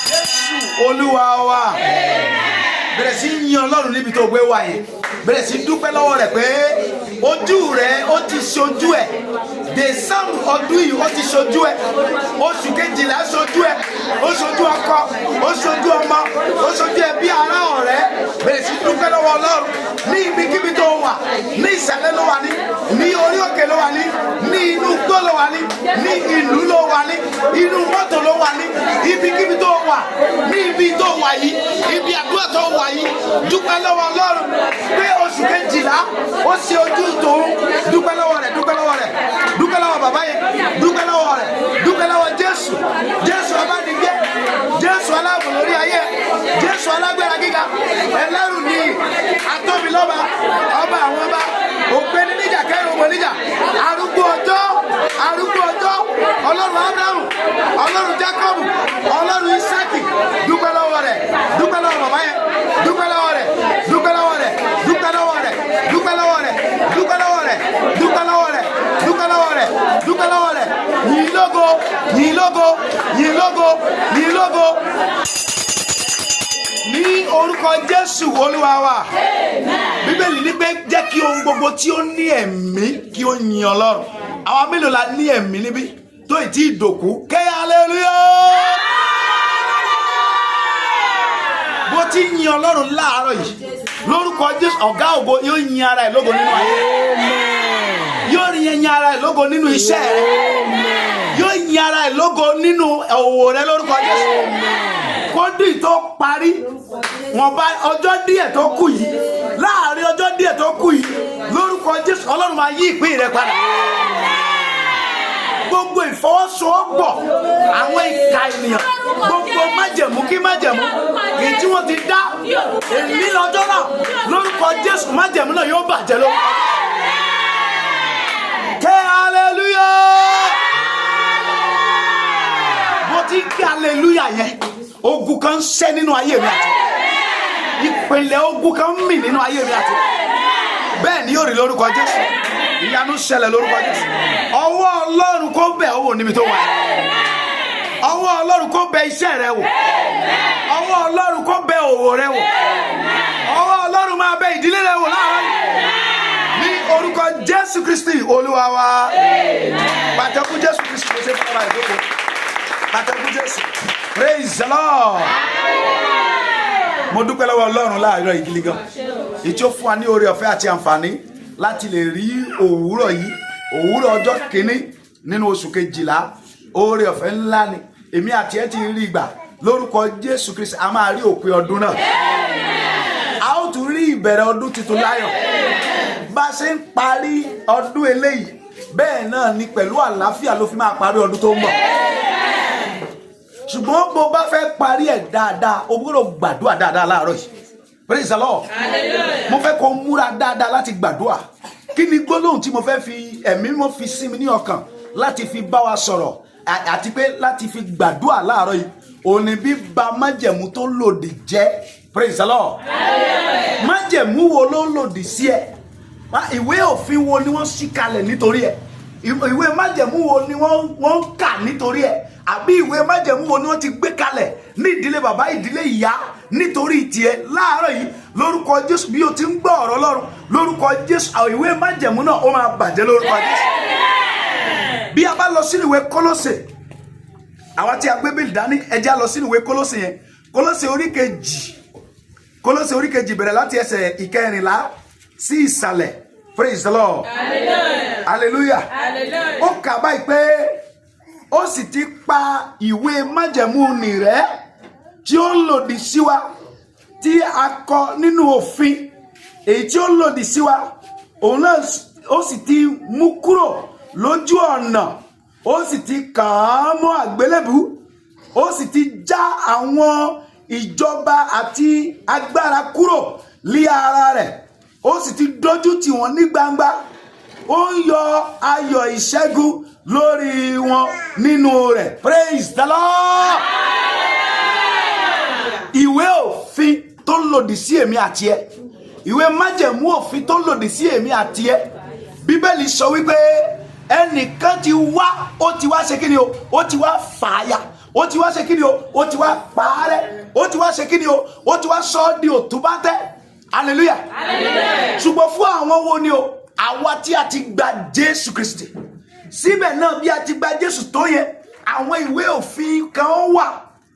Jésù Olúwa wa. Bẹ̀rẹ̀ sí yin Ọlọ́run níbi tó gbé wá yẹn. Bẹ̀rẹ̀ sí dúpẹ́ lọ́wọ́ rẹ̀ pé ojú rẹ̀ ó ti ṣojú ẹ̀. December ọdún yìí, ó ti ṣojú ẹ̀. Oṣù kejìlá ṣojú ẹ̀. Ó ṣojú ọkọ, ó ṣojú ọmọ, ó ṣojú ẹbí, ará, ọ̀rẹ́. Bẹ̀rẹ̀ sí dúpẹ́ lọ́wọ́ Ọlọ́run ní ibikíbi tó wà. Ní ìsàlẹ̀ ló wà, ní orí òkè ló wà, ní inú igbó ló wà, ní ìlú ló wà, ní inú mọ́tò ló wà, ní ibikíbi tó wà, ní ibi tó wà yìí, ibi àdúrà tó wà yìí, dúpẹ́ lọ́wọ́ Ọlọ́run pé oṣù kejìlá ó ṣe ojú tòun. Dúpẹ́ lọ́wọ́ rẹ̀, dúpẹ́ lọ́wọ́ rẹ̀, dúpẹ́ lọ́wọ́ bàbá yẹn, dúpẹ́ lọ́wọ́ rẹ̀, dúpẹ́ lọ́wọ́ Jésù. Jésù abánigbé, Jésù aláàbò lórí ayé, Jésù alágbára gíga, ẹlẹ́rù ní atóbilọ́ba, ọba àwọn ọba, ògbéni níjà kẹrù ọmọ níjà, arúgbó ọjọ́, arúgbó ọjọ́, Ọlọ́run Abrahamu, Ọlọ́run Jacob, Ọlọ́run Isaki. Dúpẹ́ lọ́wọ́ rẹ̀, dúpẹ́ lọ́wọ́ bàbá yẹn, dúpẹ́ lọ́wọ́ rẹ̀, dúpẹ́ lọ́wọ́ rẹ̀, dúpẹ́ lọ́wọ́ rẹ̀, dúpẹ́ lọ́wọ́ rẹ̀, dúpẹ́ lọ́wọ́ rẹ̀, dúpẹ́ lọ́wọ́ rẹ̀, dúpẹ́ lọ́wọ́ rẹ̀, dúpẹ́ lọ́wọ́ rẹ̀. Yìn lógo, yìn lógo, yìn lógo, yìn lógo ní orúkọ Jésù Olúwa wa. Bíbélì ní pé jẹ́ kí ohun gbogbo tí ó ní ẹ̀mí kí ó yin Ọlọ́run. Àwa mélòó la ní ẹ̀mí níbí tó ì tí ì dòkú? Ké hallelujah! Bó ti yin Ọlọ́run láàárọ̀ yìí, lórúkọ Jésù, ọ̀gá ògo yóò yin ara ẹ̀ lógo nínú ayé, yóò yin ara ẹ̀ lógo nínú iṣẹ́ rẹ, yóò yin ara ẹ̀ lógo nínú òwò rẹ lórúkọ Jésù. Kọ́dún tó parí, wọn bá ọjọ́ díẹ̀ tó kù yìí, láàrin ọjọ́ díẹ̀ tó kù yìí, lórúkọ Jésù, Ọlọ́run máa yí ìpín rẹ padà. Gbogbo ìfọwọ́sowọ́pọ̀ àwọn ìka ènìyàn, gbogbo májẹ̀mú kí májẹ̀mú èyí tí wọ́n ti dá, èmi lọ́jọ́ náà, lórúkọ Jésù, májẹ̀mú náà yóò bàjẹ́ lórúkọ. Ké hallelujah! Bó ti ń ké hallelujah yẹn, ogun kan ń ṣẹ́ nínú ayé mi àti ìpìlẹ̀ ogun kan ń mì nínú ayé mi àti bẹ́ẹ̀ ni yóò rí lórúkọ Jésù. Ìyanu ṣẹlẹ̀ lórúkọ Jésù. Ọwọ́ Ọlọ́run kó bẹ̀ ọ́ wò níbi tó wà. Ọwọ́ Ọlọ́run kó bẹ̀ iṣẹ́ rẹ wò. Ọwọ́ Ọlọ́run kó bẹ̀ òwò rẹ wò. Ọwọ́ Ọlọ́run máa bẹ̀ ìdílé rẹ wò láàárọ̀ yìí ní orúkọ Jésù Kristi Olúwa wa. Pàtẹ́kù Jésù Kristi kò ṣe fún ọba ìjókòó. Pàtẹ́kù Jésù. Praise the Lord. Mo dúpẹ́ lọ́wọ́ Ọlọ́run láàárọ̀ yìí gidi gan, èyí tí ó fún wa ní oore ọ̀fẹ́ àti àǹfààní láti lè rí òwúrọ̀ yìí, òwúrọ̀ ọjọ́ kìíní nínú oṣù kejìlá. Oore ọ̀fẹ́ ńlá ni èmi àti ẹ ti rí ìgbà. Lórúkọ Jésù Kristi, a máa rí òpin ọdún náà, a ó tún rí ìbẹ̀rẹ̀ ọdún tuntun láyọ̀. Bá a ṣe ń parí ọdún eléyìí, bẹ́ẹ̀ náà ni pẹ̀lú àlàáfíà ló fi máa parí ọdún tó ń bọ̀. Ṣùgbọ́n bó bá fẹ́ parí ẹ̀ dáadáa, o gbọ́dọ̀ gbàdúrà dáadáa láàárọ̀ yìí. Praise the Lord. Mo fẹ́ kó múra dáadáa láti gbàdúrà. Kí ni gbólóhùn tí mo fẹ́ fi ẹ̀mí mọ́ fi sí mi ní ọkàn láti fi bá wa sọ̀rọ̀ àti pé láti fi gbàdúrà láàárọ̀ yìí? Òní bíba májẹ̀mú tó lòdì jẹ́. Praise the Lord. Májẹ̀mú wo ló lòdì sí ẹ? Ìwé òfin wo ni wọ́n ṣí kalẹ̀ nítorí ẹ? Ìwé májẹ̀mú wo ni wọ́n ń kà nítorí ẹ? Àbí ìwé májẹ̀mú wo ni wọ́n ti gbé kalẹ̀ ní ìdílé bàbá, ìdílé ìyá nítorí tiẹ̀? Láàárọ̀ yìí, lórúkọ Jésù, bí o ti ń gbọ́ ọ̀rọ̀ Ọlọ́run, lórúkọ Jésù, àwọn ìwé májẹ̀mú náà, ó máa bàjẹ́ lórúkọ Jésù. Bí a bá lọ sínú ìwé Kólósè, àwa tí a gbé Bíbélì dání, ẹ jẹ́ á lọ sínú ìwé Kólósè yẹn. Kólósè orí kejì, Kólósè orí kejì, bẹ̀rẹ̀ láti ẹsẹ̀ ìkẹrìnlá sí ìsàlẹ̀. Praise the Lord. Hallelujah. Ó kà báyìí pé ó sì ti pa ìwé májẹ̀mú nì rẹ́ tí ó lòdì sí wa, tí a kọ nínú òfin, èyí tí ó lòdì sí wa, òun náà ó sì ti mú kúrò lójú ọ̀nà, ó sì ti kàn án mọ́ àgbélébù. Ó sì ti já àwọn ìjọba àti agbára kúrò lí ara rẹ̀, ó sì ti dójú tì wọ́n ní gbangba, ó ń yọ ayọ̀ ìṣẹ́gun lórí wọn nínú rẹ̀. Praise the Lord. Ìwé òfin tó lòdì sí èmi àti ẹ, ìwé májẹ̀mú òfin tó lòdì sí èmi àti ẹ, Bíbélì sọ wípé ẹnìkan ti wá, ó ti wá ṣe kí ni o? Ó ti wá fàáya, ó ti fà á tu. Ó ti wá ṣe kí ni o? Ó ti wá parẹ́. Ó ti wá ṣe kí ni o? Ó ti wá sọ ọ́ di òtúbátẹ́. Hallelujah. Ṣùgbọ́n fún àwọn wo ni o? Àwa tí a ti gba Jésù Kristi. Síbẹ̀ náà, bí a ti gba Jésù tó yẹn, àwọn ìwé òfin kan wà,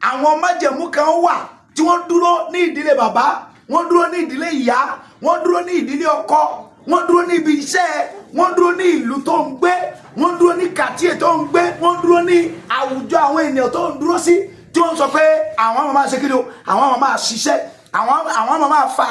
àwọn májẹ̀mú kan wà tí wọ́n dúró ní ìdílé bàbá, wọ́n dúró ní ìdílé ìyá, wọ́n dúró ní ìdílé ọkọ, wọ́n dúró ní ibi iṣẹ́, wọ́n dúró ní ìlú tó ń gbé, wọ́n dúró ní quartier tó ń gbé, wọ́n dúró ní àwùjọ àwọn ènìyàn tó ń dúró sí, tí wọ́n sọ pé àwọn máa ṣe kí ni o? Àwọn máa ṣiṣẹ́, àwọn máa fa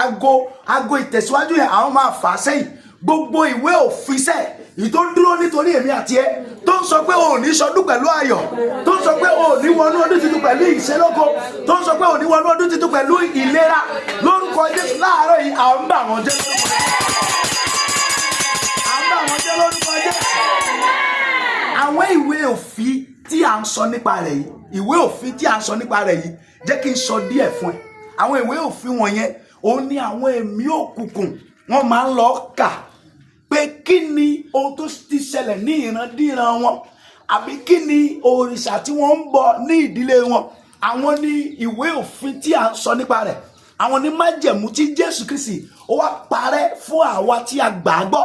aago ìtẹ̀síwájú yẹn, àwọn máa fà á sẹ́yìn. Gbogbo ìwé òfin sẹ́ èyí tó ń dúró nítorí èmi àti ẹ, tó ń sọ pé o ò ní sọdún pẹ̀lú ayọ̀, tó ń sọ pé o ò ní wọnú ọdún tuntun pẹ̀lú ìṣelógo, tó ń sọ pé o ò ní wọnú ọdún tuntun pẹ̀lú ìlera, lórúkọ Jésù, láàárọ̀ yìí, à ń bà wọ́n jẹ́, à ń bà wọ́n jẹ́ lórúkọ Jésù. Àwọn ìwé òfin tí à ń sọ nípa rẹ̀ yìí, ìwé òfin tí à ń sọ nípa rẹ̀ yìí, jẹ́ kí n sọ díẹ̀ fún ẹ. Àwọn ìwé òfin wọ̀nyẹn, òun ni àwọn ẹ̀mí òkùnkùn wọ́n máa ń lọ kà pé kí ni ohun tó ti ṣẹlẹ̀ ní ìrandíran wọn, àbí kí ni òrìṣà tí wọ́n ń bọ ní ìdílé wọn. Àwọn ní ìwé òfin tí à ń sọ nípa rẹ̀. Àwọn ní májẹ̀mú tí Jésù Kristi ó wá parẹ́ fún àwa tí a gbà á gbọ́.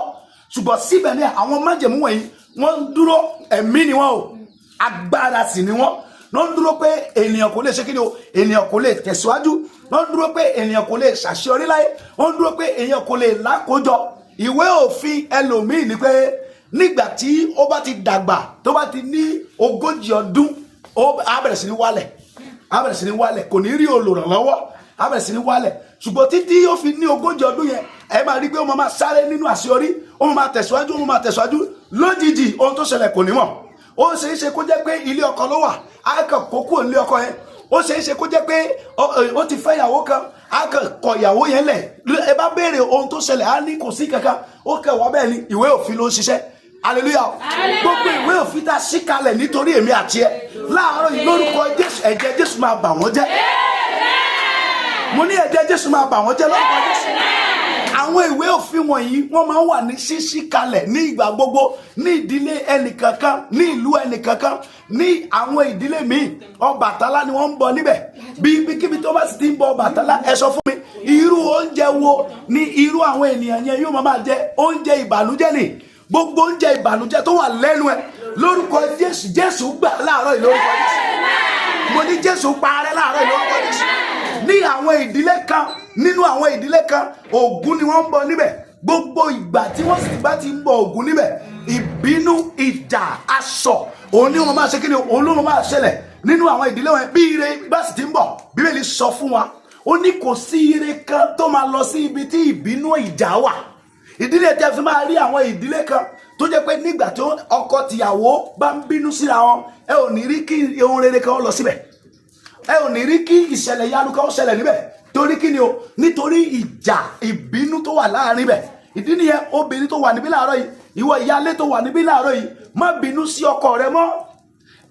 Ṣùgbọ́n síbẹ̀ ní, àwọn májẹ̀mú wọ̀nyí, wọ́n ń dúró. Ẹ̀mí ni wọ́n o, agbára sì ni wọ́n. Wọ́n ń dúró pé ènìyàn kò lè ṣe kí ni o? Ènìyàn kò lè tẹ̀síwájú. Wọ́n ń dúró pé ènìyàn kò lè ṣàṣeyọrí láyé. Wọ́n ń dúró pé èèyàn kò lè lákòójọ. Ìwé òfin ẹlòmíì ni pé nígbà tí ó bá ti dàgbà, tó bá ti ní 40 ọdún, ó á bẹ̀rẹ̀ sí ní wálẹ̀, á bẹ̀rẹ̀ sí ní wálẹ̀, kò ní rí olùrànlọ́wọ́, á bẹ̀rẹ̀ sí ní wálẹ̀. Ṣùgbọ́n títí ó fi ní 40 ọdún yẹn, ẹ máa rí pé ó máa sáré nínú àṣeyọrí, ó máa tẹ̀síwájú, ó máa tẹ̀síwájú. Lójijì, ohun tó ṣẹlẹ̀ kò ní mọ̀. Ó ṣeé ṣe kó jẹ́ pé ilé ọkọ ló wà, á kàn kó kúrò nílé ọkọ yẹn. Ó ṣeé ṣe kó jẹ́ pé ó ti fẹ́ ìyàwó kan, á kàn kọ ìyàwó yẹn lẹ̀. Ẹ bá béèrè ohun tó ṣẹlẹ̀, á ní kò sí kankan, ó kàn wá bẹ́ẹ̀ ni. Ìwé òfin ló ń ṣiṣẹ́. Hallelujah. Gbogbo ìwé òfin tá a ṣí kalẹ̀ nítorí èmi àti ẹ láàárọ̀ yìí, lórúkọ Jésù, ẹ̀jẹ̀ Jésù máa bà wọ́n jẹ́. Mo ní ẹ̀jẹ̀ Jésù máa bà wọ́n jẹ́ lórúkọ Jésù. Àwọn ìwé òfin wọ̀nyí, wọ́n máa ń wà ní ṣíṣí kalẹ̀ ní ìgbà gbogbo ní ìdílé ẹnìkankan, ní ìlú ẹnìkankan. Ní àwọn ìdílé míì, Ọbàtálá ni wọ́n ń bọ níbẹ̀. Bí ibikíbi tó bá sì ti ń bọ Ọbàtálá, ẹ sọ fún mi, irú oúnjẹ wo ni irú àwọn ènìyàn yẹn yóò máa jẹ? Oúnjẹ ìbànújẹ́ ni. Gbogbo oúnjẹ ìbànújẹ́ tó wà lẹ́nu ẹ, lórúkọ Jésù, Jésù gbà láàárọ̀ yìí lórúkọ Jésù. Mo ní Jésù parẹ́ láàárọ̀ yìí lórúkọ Jésù. Ní àwọn ìdílé kan, nínú àwọn ìdílé kan, Ògún ni wọ́n ń bọ níbẹ̀. Gbogbo ìgbà tí wọ́n sì bá ti ń bọ Ògún níbẹ̀, ìbínú, ìjà, asọ̀, òun ni wọ́n máa ṣe kí ni? Òun ló máa ṣẹlẹ̀ nínú àwọn ìdílé wọn. Bí ire bá sì ti ń bọ̀, Bíbélì sọ fún wa, ó ní kò sí ire kan tó máa lọ sí ibi tí ìbínú, ìjà wà. Ìdílé tẹ́ fi máa rí àwọn ìdílé kan tó jẹ́ pé nígbà tí ọkọ tìyàwó bá ń bínú síra wọn, ẹ ò ní rí kí ohun rere kan lọ síbẹ̀, ẹ ò ní rí kí ìṣẹ̀lẹ̀ ìyanu kan ṣẹlẹ̀ níbẹ̀. Torí kí ni o? Nítorí ìjà, ìbínú tó wà láàrin bẹ̀. Ìdí nìyẹn. Obìnrin tó wà níbí láàárọ̀ yìí, ìwọ ìyálé tó wà níbí láàárọ̀ yìí, má bínú sí ọkọ rẹ mọ́.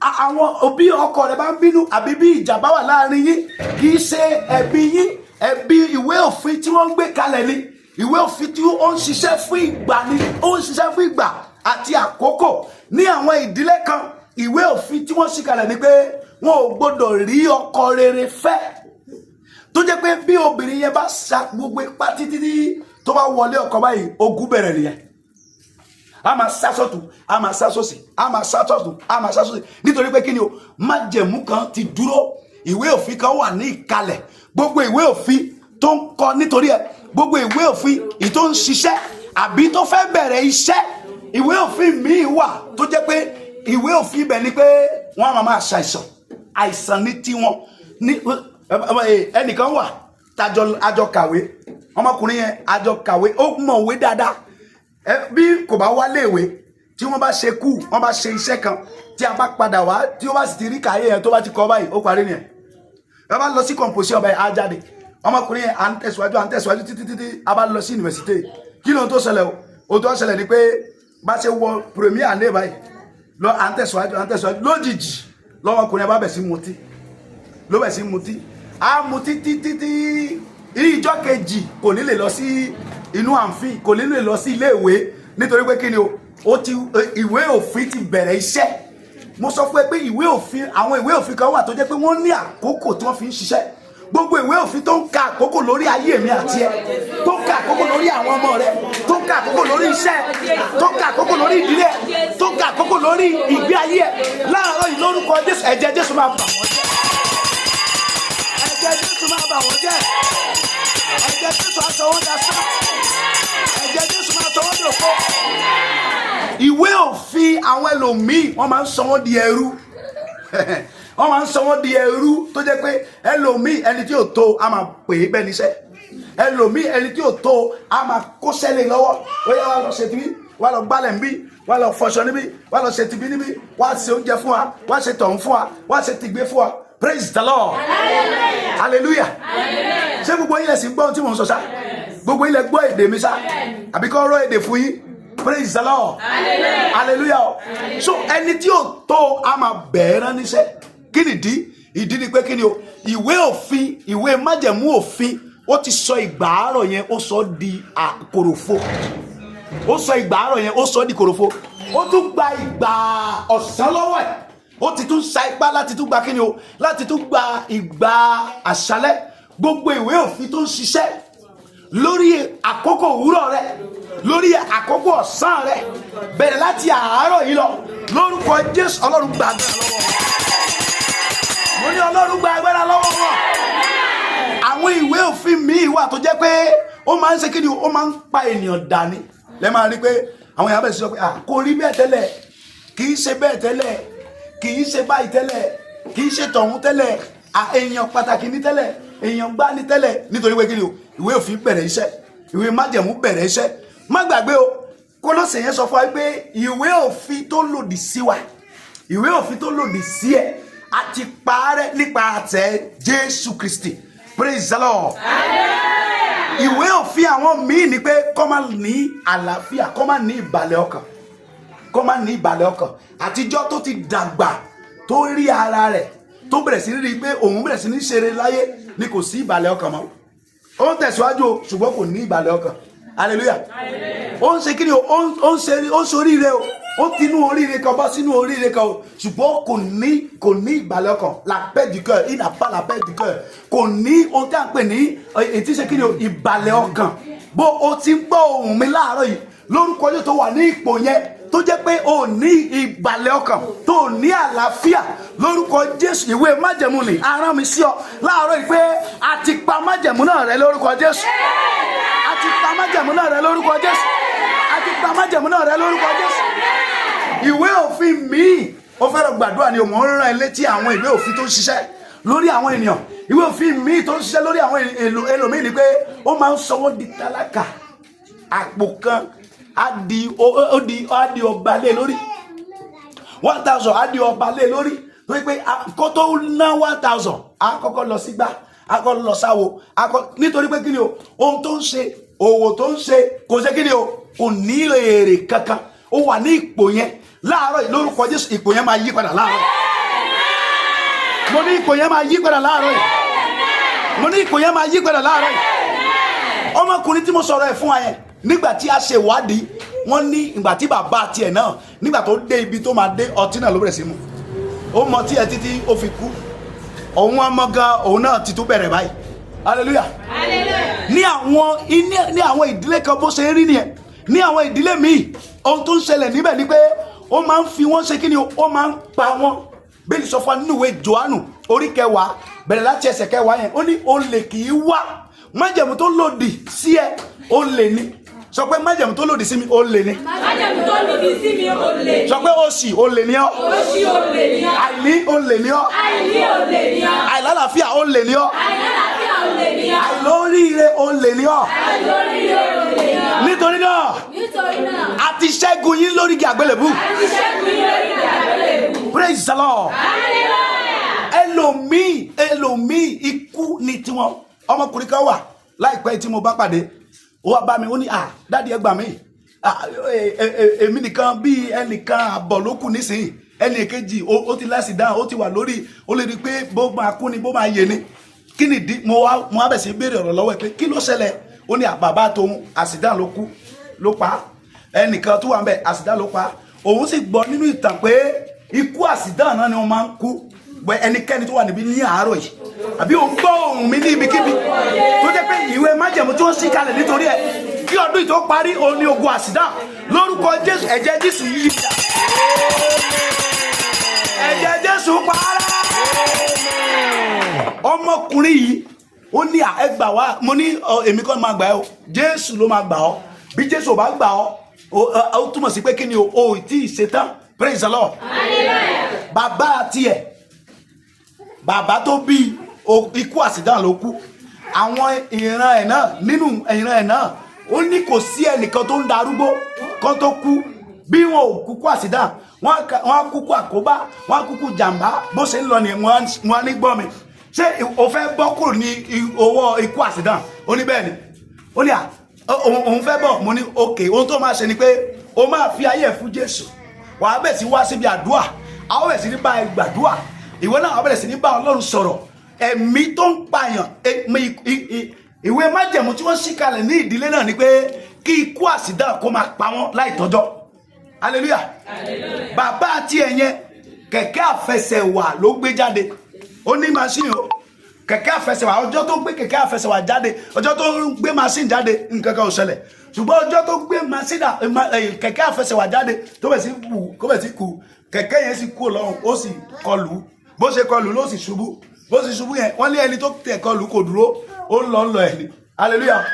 Àwọn òbí ọkọ rẹ bá ń bínú, àbí bí ìjà bá wà láàrin yín, kì í ṣe ẹ̀bi yín, ẹ̀bi ìwé òfin tí wọ́n ń gbé kalẹ̀ ni. Ìwé òfin tí ó ń ṣiṣẹ́ fún ìgbà ni, ó ń ṣiṣẹ́ fún ìgbà àti àkókò. Ní àwọn ìdílé kan, ìwé òfin tí wọ́n ṣì kalẹ̀ ni pé wọn ò gbọ́dọ̀ rí ọkọ rere fẹ́, tó jẹ́ pé bí obìnrin yẹn bá sa gbogbo ipá títí tí tó bá wọlé ọkọ báyìí, ogun bẹ̀rẹ̀ nìyẹn. A máa sá sọ́tún, a máa sá sósì, a máa sá sọ́tún, a máa sá sósì. Nítorí pé kí ni o? Májẹ̀mú kan ti dúró, ìwé òfin kan wà ní ìkalẹ̀. Gbogbo ìwé òfin tó ń kọ nítorí ẹ, gbogbo ìwé òfin èyí tó ń ṣiṣẹ́ àbí tó fẹ́ bẹ̀rẹ̀ iṣẹ́, ìwé òfin míì wà tó jẹ́ pé ìwé òfin ibẹ̀ ni pé wọ́n á máa ṣàìsàn, àìsàn ní tiwọn. Ní ẹnìkan wà tájọ àjọ kàwé. Ọmọkùnrin yẹn, àjọ kàwé, ó mọ̀wé dáadáa. Bí kò bá wá léèwé, tí wọ́n bá ṣe kú, wọ́n bá ṣe iṣẹ́ kan, tí a bá padà wá, tí ó bá sì ti rí kàyé yẹn, tó bá ti kọ́ báyìí, ó parí nìyẹn. Ẹ bá lọ sí composition báyìí, á jáde. Ọmọkùnrin yẹn, à ń tẹ̀síwájú, à ń tẹ̀síwájú títí títí, a bá lọ sí yunifásitì. Kí ló ń tó ṣẹlẹ̀ o? Ohun tó ṣẹlẹ̀ ni pé bá ṣe wọ première année báyìí lọ, à ń tẹ̀síwájú, à ń tẹ̀síwájú, lójijì lọ́mọkùnrin yẹn bá bẹ̀ sí mutí, ló bẹ̀ sí mutí. Á mutí títí tí ìjọ kejì kò ní lè lọ sí inú amphi, kò ní lè lọ sí ilé ìwé. Nítorí pé kí ni o? Ó ti ìwé òfin ti bẹ̀rẹ̀ iṣẹ́. Mo sọ fún ẹ pé ìwé òfin, àwọn ìwé òfin kan wà tó jẹ́ pé wọ́n ní àkókò tí wọ́n fi ń ṣiṣẹ́. Gbogbo ìwé òfin tó ń ka àkókò lórí ayé mi àti ẹ, tó ń ka àkókò lórí àwọn ọmọ rẹ, tó ń ka àkókò lórí iṣẹ́, tó ń ka àkókò lórí ìdílé ẹ, tó ń ka àkókò lórí ìgbé ayé ẹ láàárọ̀ yìí, lórúkọ Jésù, ẹ̀jẹ̀ Jésù máa bà wọ́n jẹ́. Ẹ̀jẹ̀ Jésù máa bà wọ́n jẹ́. Ẹ̀jẹ̀ Jésù á sọ wọ́n dasán. Ẹ̀jẹ̀ Jésù máa sọ wọ́n dòfo. Ìwé òfin àwọn ẹlòmíì, wọ́n máa ń sọ wọ́n di ẹrú. Wọ́n máa ń sọ wọ́n di ẹrú tó jẹ́ pé ẹlòmíì, ẹni tí ò tó a máa pè é bẹ́ẹ̀ níṣẹ́. Ẹlòmíì, ẹni tí ò tó a máa kó sẹ́lẹ̀ lọ́wọ́. Ó yá, wá lọ ṣe tibí, wá lọ gbálẹ̀ níbí, wá lọ fọṣọ níbí, wá lọ ṣe tibí níbí, wá ṣe oúnjẹ fún wa, wá ṣe tọ̀hún fún wa, wá ṣe tìgbé fún wa. Praise the Lord, hallelujah. Ṣé gbogbo yín lẹ sì ń gbọ́ ohun tí mò ń sọ ṣá? Gbogbo yín lẹ gbọ́ èdè mi ṣá, àbí kọ́ ọ̀rọ̀ èdè fún yín? Praise the Lord, hallelujah. So ẹni tí ò tó a máa bẹ̀ẹ́ níṣẹ́. Kí nìdí? Ìdí ni pé kí ni o? Ìwé òfin, ìwé májẹ̀mú òfin, ó ti sọ ìgbà àárọ̀ yẹn, ó sọ di kòròfo. Ó sọ ìgbà àárọ̀ yẹn, ó sọ di kòròfo. Ó tún gba ìgbà ọ̀sán lọ́wọ́ ẹ̀. Ó ti tún sa ipá láti tún gba kí ni o? Láti tún gba ìgbà àṣálẹ́. Gbogbo ìwé òfin tó ń ṣiṣẹ́ lórí àkókò òwúrọ̀ rẹ, lórí àkókò ọ̀sán rẹ, bẹ̀rẹ̀ láti àárọ̀ yìí lọ, lórúkọ Jésù, Ọlọ́run gba agbára lọ́wọ́ wọn. Mo ní Ọlọ́run gba agbára lọ́wọ́ wọn. Àwọn ìwé òfin míì wà tó jẹ́ pé ó máa ń ṣe kí ni? Ó máa ń pa ènìyàn dání. Lẹ́ máa rí pé àwọn èèyàn bẹ̀rẹ̀ sí sọ pé, "Ah, kò rí bẹ́ẹ̀ tẹ́lẹ̀, kì í ṣe bẹ́ẹ̀ tẹ́lẹ̀, kì í ṣe báyìí tẹ́lẹ̀, kì í ṣe tọ̀hún tẹ́lẹ̀. Ah, èèyàn pàtàkì ní tẹ́lẹ̀, èèyàn gbá ní tẹ́lẹ̀." Nítorí pé kí ni o? Ìwé òfin bẹ̀rẹ̀ iṣẹ́, ìwé májẹ̀mú bẹ̀rẹ̀ iṣẹ́. Má gbàgbé o, Kólósè yẹn sọ fún wa pé ìwé òfin tó lòdì sí wa, ìwé òfin tó lòdì sí ẹ, a ti parẹ́ nípa àtẹ Jésù Kristi. Praise the Lord. Ìwé òfin àwọn míì ni pé kó má ní àlàáfíà, kó má ní ìbàlẹ̀ ọkàn, kó má ní ìbàlẹ̀ ọkàn. Àtijọ́ tó ti dàgbà, tó rí ara rẹ̀, tó bẹ̀rẹ̀ sí ní rí i pé òun bẹ̀rẹ̀ sí ní ṣeré láyé ni kò sí ìbàlẹ̀ ọkàn mọ́. Ó ń tẹ̀síwájú o, ṣùgbọ́n kò ní ìbàlẹ̀ ọkàn. Hallelujah. Ó ń ṣe kí ni o? Ó ń ṣe oríire o, ó ti inú oríire kan bọ́ sínú oríire kan o, ṣùgbọ́n kò ní ìbàlẹ̀ ọkàn. La paix du cœur, il n'a pas la paix du cœur. Kò ní ohun tí a ń pè ní ètí ṣe kí ni o? Ìbàlẹ̀ ọkàn. Bó o ti ń gbọ́ ohùn mi láàárọ̀ yìí, lórúkọ Jésù, tó wà ní ipò yẹn tó jẹ́ pé o ní ìbàlẹ̀ ọkàn, tó ní àlàáfíà, lórúkọ Jésù, ìwé májẹ̀mú ni a rán mi sí ọ láàárọ̀ yìí pé a ti pa májẹ̀mú náà rẹ lórúkọ Jésù. A ti pa májẹ̀mú náà rẹ lórúkọ Jésù. A ti pa májẹ̀mú náà rẹ lórúkọ Jésù. Ìwé òfin míì, ó fẹ́ràn gbàdúrà ni. Òun ń rán ẹ létí àwọn ìwé òfin tó ń ṣiṣẹ́ lórí àwọn ènìyàn. Ìwé òfin míì tó ń ṣiṣẹ́ lórí àwọn ẹlòmíì ni pé ó máa ń sọ wọ́n di tálákà. Àpò kan á di ó di á di ọba lé lórí, 1,000 á di ọba lé lórí, torí pé kó tó ná 1,000, á kọ́kọ́ lọ sígbà, á kọ́kọ́ lọ sáwo, á kọ́. Nítorí pé kí ni o? Ohun tó ń ṣe, òwò tó ń ṣe, kò ṣe kí ni o? Kò ní èrè kankan. Ó wà ní ipò yẹn láàárọ̀ yìí, lórúkọ Jésù, ipò yẹn máa yí padà láàárọ̀ yìí. Mo ní ipò yẹn máa yí padà láàárọ̀ yìí. Mo ní ipò yẹn máa yí padà láàárọ̀ yìí. Ọmọkùnrin tí mo sọ̀rọ̀ ẹ̀ fún wa yẹn, nígbà tí a ṣe ìwádìí, wọ́n ní ìgbà tí bàbá tiẹ̀ náà, nígbà tó dé ibi tó máa dé, ọtí náà ló bẹ̀rẹ̀ sí mu. Ó mọ tí ẹ títí ó fi kú. Òun ọmọ gan, òun náà ti tún bẹ̀rẹ̀ báyìí. Hallelujah. Ní àwọn ìdílé kan, bó ṣe rí nìyẹn. Ní àwọn ìdílé míì, ohun tó ń ṣẹlẹ̀ níbẹ̀ ni pé ó máa ń fi wọ́n ṣe kí ni o? Ó máa ń pa wọ́n. Bíbélì sọ fún wa nínú ìwé Jòhánù orí 10, bẹ̀rẹ̀ láti ẹsẹ̀ 10 yẹn, ó ní olè kì í wá. Májẹ̀mú tó lòdì sí ẹ, olè ni. Sọ pé, "Májẹ̀mú tó lòdì sí mi, olè ni." Májẹ̀mú tó lòdì sí mi, olè. Sọ pé, "Òṣì, olè ni ọ́." Òṣì, olè ni ọ́. Àìní, olè ni ọ́. Àìní, olè ni ọ́. Àìlálàáfíà, olè ni ọ́. Àìlálàáfíà, olè ni ọ́. Àìlóríire, olè ni ọ́. Àìlóríire, olè ni ọ́. Nítorí náà, Nítorí náà, a ti ṣẹ́gun yín lórí igi àgbélébù. a ti ṣẹ́gun yín lórí igi àgbélébù. Praise the Lord. Hallelujah. Ẹlòmíì, ẹlòmíì, ikú ni tiwọn. Ọmọkùnrin kan wà láìpẹ́ tí mo bá pàdé. Ó wá bá mi, ó ní, "À, daddy, ẹ gbà mí. À, èmi nìkan bíi ẹnìkan àbọ̀ ló kù nísìnyí. Ẹnì kejì ó ti lẹ́sìn dáhùn, ó ti wà lórí, ó lè rí i pé bó máa kú ni, bó máa yè ni. Kí ni ìdí?" Mo wá bẹ̀ sí béèrè ọ̀rọ̀ lọ́wọ́ ẹ̀ pé kí ló ṣẹlẹ̀. Ó ní bàbá tóun, accident ló kú ló pa á. Ẹnìkan tó wà ń bẹ̀, accident ló pa á. Òun sì gbọ́ nínú ìtàn pé Ikú accident náà ni wọ́n máa ń kú. Gbẹ ẹnikẹ́ni tó wà níbí ní àárọ̀ yìí, àbí òun gbọ́ ohùn mi ní ibikíbi, tó jẹ́ pé ìwé májẹ̀mú tí wọ́n ṣí kalẹ̀ nítorí ẹ̀ kí ọdún yìí tó parí, òun ni ogun accident. Lórúkọ Jésù, ẹ̀jẹ̀ Jésù yí, ẹ̀jẹ̀ Jésù parẹ́. Ọmọkùnrin yìí, ó ní à, ẹ gbà wá. Mo ní ọ, èmi kọ́ ni máa gbà ẹ́ o, Jésù ló máa gbà ọ́. Bí Jésù ò bá gbà ọ́, ó túmọ̀ sí pé kí ni o, ò tí ì ṣetán. Praise the Lord. Bàbá tiẹ̀, bàbá tó bí ikú accident ló kú. Àwọn ìran ẹ̀ náà, nínú ìran ẹ̀ náà, ó ní kò sí ẹnìkan tó ń darúgbó kán tó kú bí wọn ò kúkú accident. Wọn á kúkú àkóbá, wọn á kúkú jàǹbá. Bó ṣe ń lọ nìyẹn. Wọn á ní, gbọ́ mi, ṣé o fẹ́ bọ́ kúrò ní owó ikú accident? Ó ní bẹ́ẹ̀ ni. Ó ní à, òun fẹ́ bọ̀. Mo ní òkè, ohun tó máa ṣe ni pé o máa fi ayé ẹ̀ fún Jésù. Wàá bẹ̀ sí wá síbi àdúrà, àwọn bẹ̀ sí ní bá ẹ gbàdúrà. Ìwọ náà, wàá bẹ̀rẹ̀ sí ní bá Ọlọ́run sọ̀rọ̀. Ẹ̀mí tó ń pààyàn, ẹ̀mí ìwé májẹ̀mú tí wọ́n ṣí kalẹ̀ ní ìdílé náà ni pé kí ikú accident kó máa pa wọ́n láì tọ́jọ́. Hallelujah. Bàbá àti ẹ̀yẹn, kẹ̀kẹ́ àfẹsẹ̀wà ló gbé jáde. Ó ní machine o, kẹ̀kẹ́ àfẹsẹ̀wà. Ọjọ́ tó gbé kẹ̀kẹ́ àfẹsẹ̀wà jáde, ọjọ́ tó ń gbé machine jáde, nǹkan kan ò ṣẹlẹ̀. Ṣùgbọ́n ọjọ́ tó gbé machine kẹ̀kẹ́ àfẹsẹ̀wà jáde, tó bẹ̀ sí kú, kó bẹ̀ sí kú, kẹ̀kẹ́ yẹn sì kú lọ́rùn, ó sì kọlù. Bó ṣe kọlù ló sì ṣubú. Bó ṣe ṣubú yẹn, wọ́n lé ẹni tó tẹ̀ kọlù kò dúró, ó ń lọ ń lọ ẹ̀ ní. Hallelujah.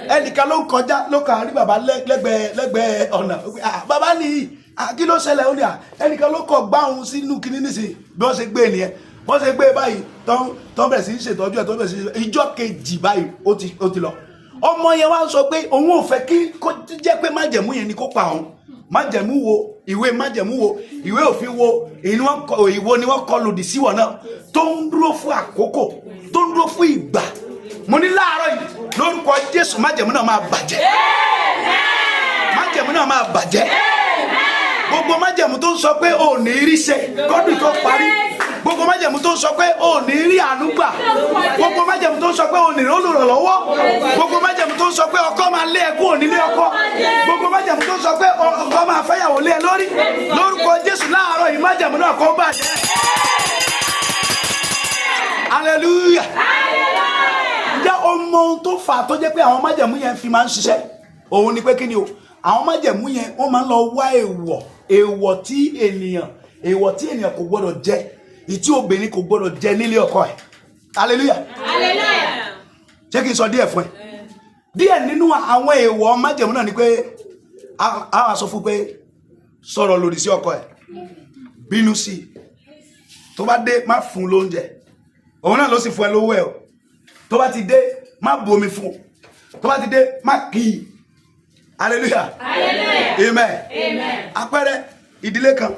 Ẹnìkan ló ń kọjá, ló kàn rí bàbá lẹ́gbẹ̀ẹ́ ọ̀nà. Ó pé, "Ah, bàbá nìyí, ah, kí ló ṣẹlẹ̀?" Ó ní à, ẹnìkan ló kọ̀ gbá òun sínú kinní nísìnyí. Bí wọ́n ṣe gbé nìyẹn. Wọ́n ṣe gbé báyìí, tán bẹ̀rẹ̀ sí í ṣètọ́jú ẹ̀, tán bẹ̀rẹ̀ sí í ṣe. Ìjọ́ kejì báyìí, ó ti lọ. Ọmọ yẹn wá ń sọ pé òun ò fẹ́ kí kó jẹ́ pé májẹ̀mú yẹn ni kó pa òun. Májẹ̀mú wo? Ìwé májẹ̀mú wo? Ìwé òfin wo? Èyí ni wọ́n kọ, ìwo ni wọ́n kọ lòdì sí wọn náà, tó ń dúró fún àkókò, tó ń dúró fún ìgbà? Mo ní láàárọ̀ yìí, lórúkọ Jésù, májẹ̀mú náà máa bàjẹ́. Májẹ̀mú náà máa bàjẹ́. Gbogbo májẹ̀mú tó ń sọ pé ò ní rí ṣe kọ́dún tó parí, gbogbo májẹ̀mú tó ń sọ pé ò ní rí àánú gbà, gbogbo májẹ̀mú tó ń sọ pé ò ní rí olùrànlọ́wọ́, gbogbo májẹ̀mú tó ń sọ pé ọkọ máa lé ẹ kúrò nílé ọkọ, gbogbo májẹ̀mú tó ń sọ pé ọkọ máa fẹ́yàwó lé ẹ lórí, lórúkọ Jésù, láàárọ̀ yìí, májẹ̀mú náà kó bàjẹ́. Hallelujah. Ǹjẹ́ o mọ ohun tó fà á tó jẹ́ pé àwọn májẹ̀mú yẹn fi máa ń ṣiṣẹ́? Òun ni pé kí ni o, àwọn májẹ̀mú yẹn, wọ́n máa ń lọ wá èèwọ̀, èèwọ̀ tí ènìyàn kò gbọ́dọ̀ jẹ, ìtí obìnrin kò gbọ́dọ̀ jẹ nílé ọkọ ẹ̀. Hallelujah. Ṣé kí n sọ díẹ̀ fún ẹ? Díẹ̀ nínú àwọn èèwọ̀ májẹ̀mú náà ni pé a wá sọ fún pé sọ̀rọ̀ lòdì sí ọkọ ẹ̀, bínú sí i, tó bá dé, má fún un lóúnjẹ. Òun náà ló sì fún ẹ lówó ẹ o. Tó bá ti dé, má bomi fún un. Tó bá ti dé, má kì í. Hallelujah. Amen. Àpẹẹrẹ, ìdílé kan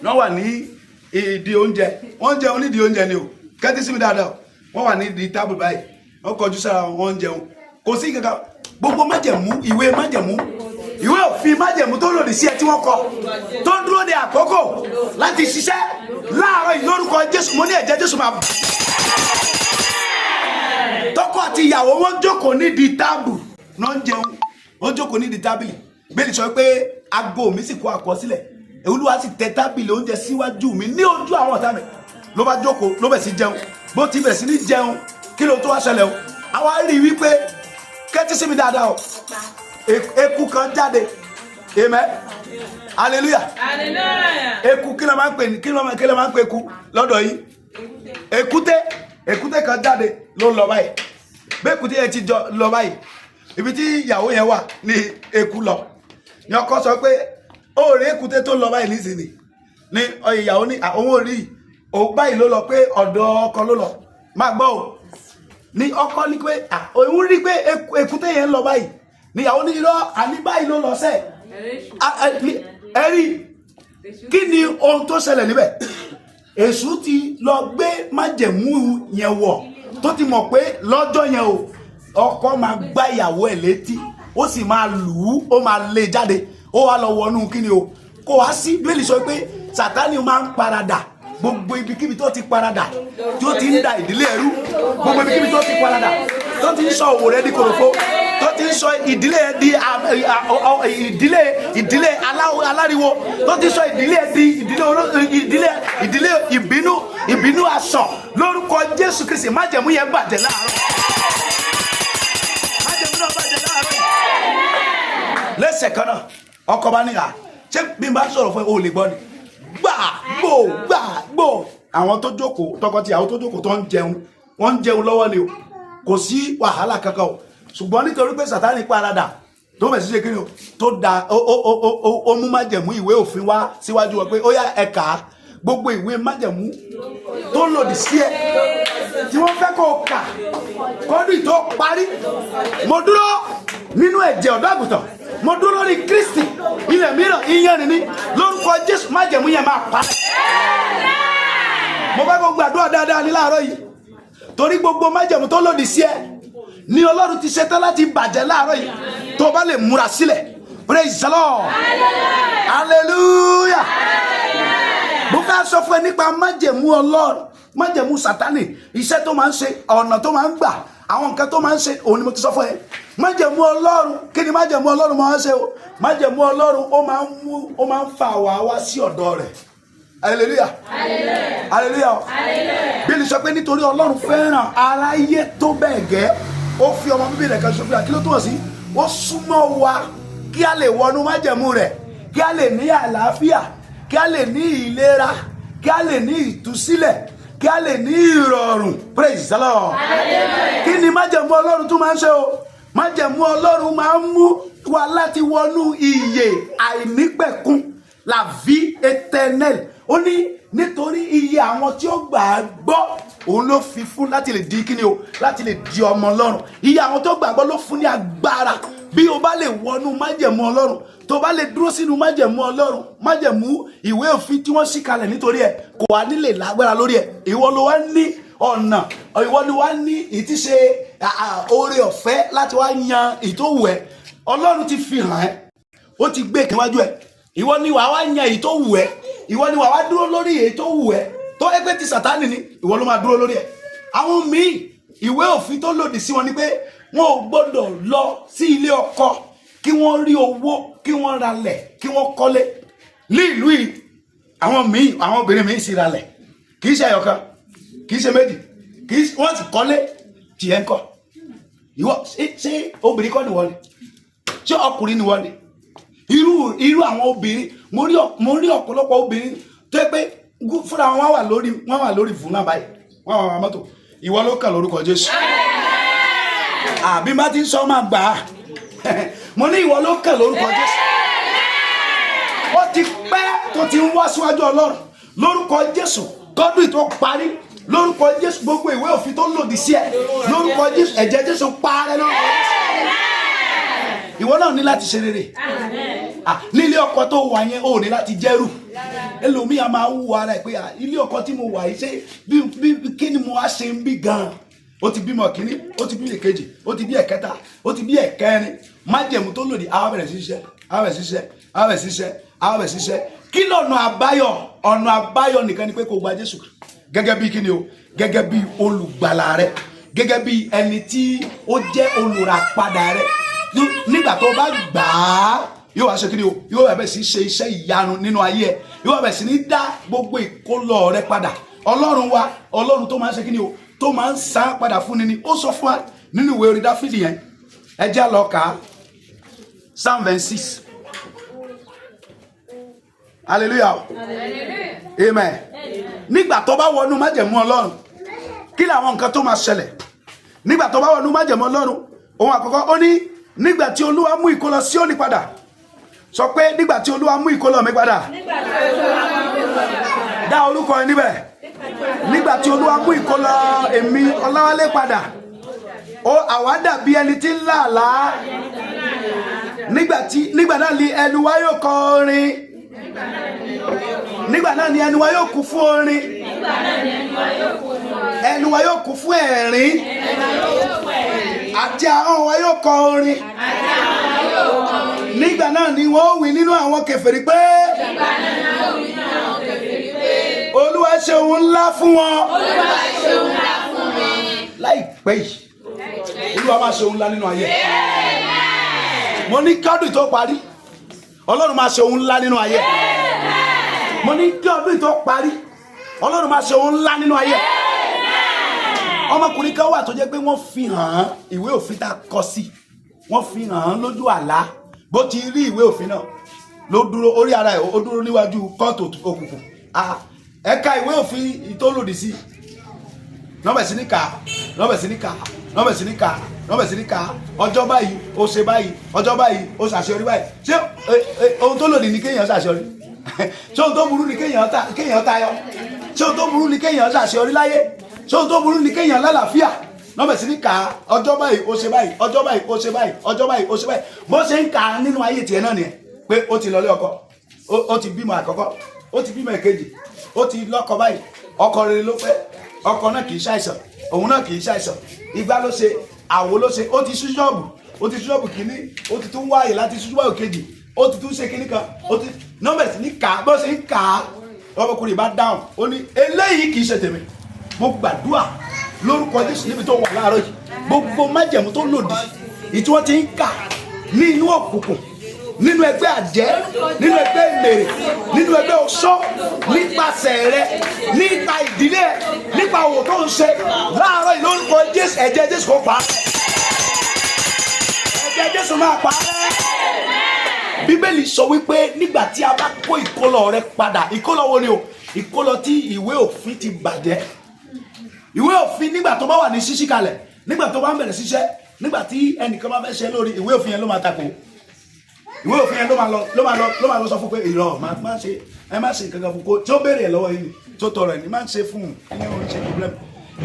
wọ́n wà ní ìdí oúnjẹ, wọ́n ń jẹun nídìí oúnjẹ ni o. Kẹ́tí sí mi dáadáa o. Wọ́n wà nídìí tábìlì báyìí, wọ́n kọjú sára wọn, wọ́n ń jẹun. Kò sí kankan. Gbogbo májẹ̀mú, ìwé májẹ̀mú, ìwé òfin májẹ̀mú tó lòdì sí ẹ tí wọ́n kọ, tó ń dúró de àkókò láti ṣiṣẹ́ láàárọ̀ yìí, lórúkọ Jésù, mo ní ẹ̀jẹ̀ Jésù máa. Tọkọ àti ìyàwó, wọn jókòó nídìí tábù náà ń jẹun, wọn jókòó nídìí tábìlì. Bẹ́ẹ̀ ni sọ pé aago mi sì kó àkọsílẹ̀, Olúwa sì tẹ tábìlì oúnjẹ síwájú mi ní ojú àwọn ọ̀tá mi. Ló bá jókòó, ló bẹ̀ sí jẹun. Bó ti bẹ̀rẹ̀ sí ní jẹun, kí ló tó wá ṣẹlẹ̀ o? Àwa rí i wípé, kẹ́tí sí mi dáadáa o, eku kan jáde. Amen, hallelujah. Hallelujah. Eku, kí ló máa ń pè ní, kí ló máa ń pè eku lọ́dọ̀ yìí? Èkúté. Èkúté kan jáde, ló ń lọ báyìí. Bí èkúté yẹn ti jọ lọ báyìí, ibi tí ìyàwó yẹn wà ní eku lọ. Ní ọkọ sọ pé ó rí èkúté tó lọ báyìí nísìnyí. Ní ìyàwó ní àwọn ò rí òun báyìí, ló lọ pé ọ̀dọ̀ ọkọ ló lọ. Máa gbọ́ o. Ní ọkọ ní pé òun rí pé èkúté yẹn ń lọ báyìí. Ní ìyàwó ní irọ́, àní báyìí ló lọ sẹ́ẹ̀. Ẹ rí, kí ni ohun tó ṣẹlẹ̀ níbẹ̀? Èṣù ti lọ gbé májẹ̀mú yẹn wọ̀, tó ti mọ̀ pé lọ́jọ́ yẹn o, ọkọ máa gbá ìyàwó ẹ̀ létí, ó sì máa lù ú, ó máa lé e jáde. Ó wá lọ wọnú kí ni o, kó wá sí. Bíbélì sọ pé Sátánì máa ń paradà. Gbogbo ibikíbi tó ti paradà, tí ó ti ń da ìdílé ẹrú, gbogbo ibikíbi tó ti paradà, tó ti ń sọ òwò rẹ di kòròfo, tó tó ti ń sọ ìdílé ẹ di ìdílé aláriwo, tó ti sọ ìdílé ẹ di ìdílé ìbínú, ìbínú asọ̀, lórúkọ Jésù Kristi, májẹ̀mú yẹn bàjẹ́ láàárọ̀. Májẹ̀mú náà bàjẹ́ láàárọ̀ yìí. Lẹ́sẹ̀ kan náà, ọkọ bá níyà, ṣé bí n bá sọ̀rọ̀ fún ẹ, o lè gbọ́ ni. Gbà gbò gbà gbò. Àwọn tó jókòó, tọkọtìyàwó tó jókòó tó ń jẹun, wọ́n ń jẹun lọ́wọ́ ni o, kò sí wàhálà kankan o. Ṣùgbọ́n nítorí pé Sátánì paradà tó bẹ̀ sí ṣe kí ni o, tó da ó mú májẹ̀mú ìwé òfin wá síwájú wọn pé ó yá, ẹ kà á. Gbogbo ìwé májẹ̀mú tó lòdì sí ẹ tí wọ́n fẹ́ kó o kà kọ́dún tó parí, mo dúró nínú ẹ̀jẹ̀ ọ̀dọ́ àgùntàn, mo dúró lórí Kristi, ilẹ̀ mìíràn iyanrìn ni, lórúkọ Jésù, májẹ̀mú yẹn máa parẹ́. Mo fẹ́ kó gbàdúrà dáadáa ní láàárọ̀ yìí, torí gbogbo májẹ̀mú tó lòdì sí ẹ ní Ọlọ́run ti ṣetán láti bàjẹ́ láàárọ̀ yìí tó o bá lè múra sílẹ̀. Praise the Lord, hallelujah. Mo fẹ́ sọ fún ẹ nípa májẹ̀mú Ọlọ́run, májẹ̀mú Sátánì, iṣẹ́ tó máa ń ṣe, ọ̀nà tó máa ń gbà, àwọn nǹkan tó máa ń ṣe, òun ni mo ti sọ fún ẹ. Májẹ̀mú Ọlọ́run, kí ni májẹ̀mú Ọlọ́run máa ń ṣe o? Májẹ̀mú Ọlọ́run, ó máa ń mú, ó máa ń fà wá wá sí ọ̀dọ̀ rẹ̀. Hallelujah, hallelujah. Bíbélì sọ pé nítorí Ọlọ́run fẹ́ràn aráyé tó bẹ́ẹ̀ gẹ́, ó fi ọmọ bíbí rẹ̀ kan ṣoṣo fún wa. Kí ló túmọ̀ sí? Ó súnmọ́ wa kí a lè wọnú májẹ̀mú rẹ̀, kí a lè ní àlàáfíà, kí a lè ní ìlera, kí a lè ní ìtúsílẹ̀, kí a lè ní ìrọ̀rùn. Praise the Lord. Kí ni májẹ̀mú Ọlọ́run tún máa ń ṣe o? Májẹ̀mú Ọlọ́run máa ń mú wa láti wọnú ìyè àìnípẹ̀kun, la vie éternelle. Ó ní nítorí iye àwọn tí ó gbà á gbọ́, òun ló fi fún láti lè di kíni o, láti lè di ọmọ Ọlọ́run. Iye àwọn tó gbàgbọ́ ló fún ní agbára. Bí o bá lè wọnú májẹ̀mú Ọlọ́run, tó bá lè dúró sínú májẹ̀mú Ọlọ́run, májẹ̀mú ìwé òfin tí wọ́n ṣí kalẹ̀ nítorí ẹ̀ kò wá nílè lágbára lórí ẹ̀. Ìwọ ló wá ní ọ̀nà, ìwọ ni wá ní ìtíṣe oore ọ̀fẹ́ láti wá yan ìtòwù ẹ̀. Ọlọ́run ti fi hàn ẹ́, ó ti gbé ìkíwájú ẹ̀. Ìwọ ni wàá wá yan èyí tó wù ẹ́. Ìwọ ni wàá wá dúró lórí èyí tó wù ẹ́. Tó ẹgbẹ́ ti Sàtánì ni, ìwọ ló máa dúró lórí ẹ̀. Àwọn míì, ìwé òfin tó lòdì sí wọn ni pé wọn ò gbọ́dọ̀ lọ sí ilé ọkọ kí wọ́n rí owó, kí wọ́n ralẹ̀, kí wọ́n kọ́lé ní ìlú yìí. Àwọn míì, àwọn obìnrin míì sì ralẹ̀, kì í ṣe ẹyọkan, kì í ṣe méjì, kì í wọ́n sì kọ́lé. Tiẹ̀ ń kọ́ ìwọ, ṣé obìnrin kọ́ ni wọ́n ni? Ṣé ọkùnrin ni wọ́n ni? Irú àwọn obìnrin, mo rí ọ̀pọ̀lọpọ̀ obìnrin tó yẹ pé fúnra wọn wà lórí, wọn wà lórí fún náà báyìí, wọn wà mọ́tò. Ìwọ ló kàn lórúkọ Jésù. Àbí bá ti ń sọ máa gbà á. Mo ní ìwọ ló kàn lórúkọ Jésù. Ó ti pẹ́ tó ti ń wá síwájú Ọlọ́run. Lórúkọ Jésù, kọ́dún tó parí, lórúkọ Jésù, gbogbo ìwé òfin tó lòdì sí ẹ, lórúkọ Jésù, ẹ̀jẹ̀ Jésù parẹ́ lórúkọ Jésù. Ìwọ náà ní láti ṣe rere. Ah, nílé ọkọ tó wà yẹn, ò ní láti jẹ́rù. Ẹlòmíì a máa wú ara ẹ̀ pé, ah, ilé ọkọ tí mo wà yìí, ṣé bí kí ni mo wá ṣe ń bí gan? Ó ti bímọ kínní, ó ti bí èkejì, ó ti bí ẹ̀kẹta, ó ti bí ẹ̀kẹrin. Májẹ̀mú tó lòdì á bẹ̀rẹ̀ sí ṣiṣẹ́, á bẹ̀rẹ̀ sí ṣiṣẹ́, á bẹ̀rẹ̀ sí ṣiṣẹ́, á bẹ̀rẹ̀ sí ṣiṣẹ́. Kí lọ́nà àbáyọ? Ọ̀nà àbáyọ nìkan ni pé kó gba Jésù gẹ́gẹ́ bí kíni o, gẹ́gẹ́ bí olùgbàlà rẹ, gẹ́gẹ́ bí ẹni tí ó jẹ́ olùràpadà rẹ. Nígbà tó bá gbà á, yóò wá ṣe kí ni o? Yóò wá bẹ̀rẹ̀ sí ṣe iṣẹ́ ìyanu nínú ayé ẹ. Yóò wá bẹ̀rẹ̀ sí ní dá gbogbo ìkólọ rẹ padà. Ọlọ́run wa, Ọlọ́run tó máa ń ṣe kí ni o, tó máa ń san padà fún ni. Ó sọ fún wa nínú ìwé orin Dáfídì yẹn. Ẹ jẹ́ lọ kà á, Psalm 26. Hallelujah, amen. Nígbà tó bá wọnú májẹ̀mú Ọlọ́run, kí làwọn nǹkan tó máa ṣẹlẹ̀ nígbà tó bá wọnú májẹ̀mú Ọlọ́run? Ohun àkọ́kọ́, ó ní nígbà tí Olúwa mú ìkólọ Síónì padà. Sọ pé, nígbà tí Olúwa mú ìkólọ mi padà. Dá orúkọ ẹ níbẹ̀. Nígbà tí Olúwa mú ìkólọ èmi Ọláwálé padà, ó àwa dàbí ẹni tí ń lá àlá. Nígbà náà ni ẹnu wa yóò kọ orin, nígbà náà ni ẹnu wa yóò kún fún orin, ẹnu wa yóò kún fún ẹ̀rín, àti ahọ́n wa yóò kọ orin. Nígbà náà ni wọ́n ó wí nínú àwọn kèfèrí pé, Olúwa ṣe ohun ńlá fún wọn. Láìpẹ́ yìí, Olúwa máa ṣe ohun ńlá nínú ayé. Mo ní kí ọdún tó parí, Ọlọ́run máa ṣe ohun ńlá nínú ayé. Mo ní kí ọdún tó parí, Ọlọ́run máa ṣe ohun ńlá nínú ayé. Ọmọkùnrin kan wà tó jẹ́ pé wọ́n fi hàn án ìwé òfin tá a kọ sí, wọ́n fi hàn án lójú àlá. Bó ti rí ìwé òfin náà ló dúró orí ara ẹ̀, ó dúró níwájú kóòtù òkùnkùn. Ah, ẹ̀ka ìwé òfin tó lòdì sí nọ́bẹ̀ sí ní kà, nọ́bẹ̀ sí ní kà, nọ́bẹ̀ sí ní kà, nọ́bẹ̀ sí ní kà. Ọjọ́ báyìí ó ṣe báyìí, ọjọ́ báyìí ó ṣàṣeyọrí báyìí. Ṣé ohun tó lòdì ní kéèyàn ṣàṣeyọrí? Ṣé ohun tó burú ní kéèyàn tayọ? Ṣé ohun tó burú ní kéèyàn ṣàṣeyọrí láyé? Ṣé ohun tó burú ní kéèyàn lálàáfíà? Nọ́bẹ̀ sí ní kà, ọjọ́ báyìí ó ṣe báyìí, ọjọ́ báyìí ó ṣe báyìí, ọjọ́ báyìí ó ṣe báyìí. Bó ṣe ń kà á nínú ayé tiẹ̀ náà nìyẹn pé ó ti lọlé ọkọ, ó ti bímọ àkọ́kọ́, ó ti bímọ èkejì, ó ti lọ́kọ báyìí, ọkọ rere ló fẹ́, ọkọ náà kì í ṣàìsàn, òun náà kì í ṣàìsàn, igbá ló ṣe, àwo ló ṣe. Ó ti ṣí ṣọ́ọ̀bù, ó ti ṣí ṣọ́ọ̀bù kínní, ó ti tún wáyè láti ṣí ṣọ́ọ̀bù kejì, ó ti tún ṣe kínní kan, ó ti nọ́mbà sí ní kà á. Bó ṣe ń kà á, ọmọkùnrin bá dáhùn, ó ní eléyìí kì í ṣe tèmi. Mo gbàdúrà lórúkọ Jésù, níbi tó wà láàárọ̀ yìí, gbogbo májẹ̀mú tó lòdì ìtí wọ́n ti ń kà ní inú òkùnkùn, nínú ẹgbẹ́ àjẹ́, nínú ẹgbẹ́ ìmèrè, nínú ẹgbẹ́ oṣó, nípasẹ̀ rẹ, nípa ìdílé ẹ, nípa òwò tó ń ṣe láàárọ̀ yìí, lórúkọ Jésù, ẹ̀jẹ̀ Jésù kò pa á. Ẹ̀jẹ̀ Jésù máa pa á. Bíbélì sọ wípé nígbà tí a bá kó ìkólọ rẹ padà. Ìkólọ wo ni o? Ìkólọ tí ìwé òfin ti bàjẹ́. Ìwé òfin, nígbà tó bá wà ní ṣíṣí kalẹ̀, nígbà tó bá ń bẹ̀rẹ̀ ṣiṣẹ́, nígbà tí ẹnìkan bá fẹ́ ṣe lórí, ìwé òfin yẹn ló máa takò. Ìwé òfin yẹn ló máa lọ sọ fún pé irọ́, má ṣe, ẹ má ṣe nǹkan kan fún kó tí ó béèrè ẹ̀ lọ́wọ́ yìí ni tó tọrọ ẹ̀ ní má ṣe fún un ní òun ṣe problem.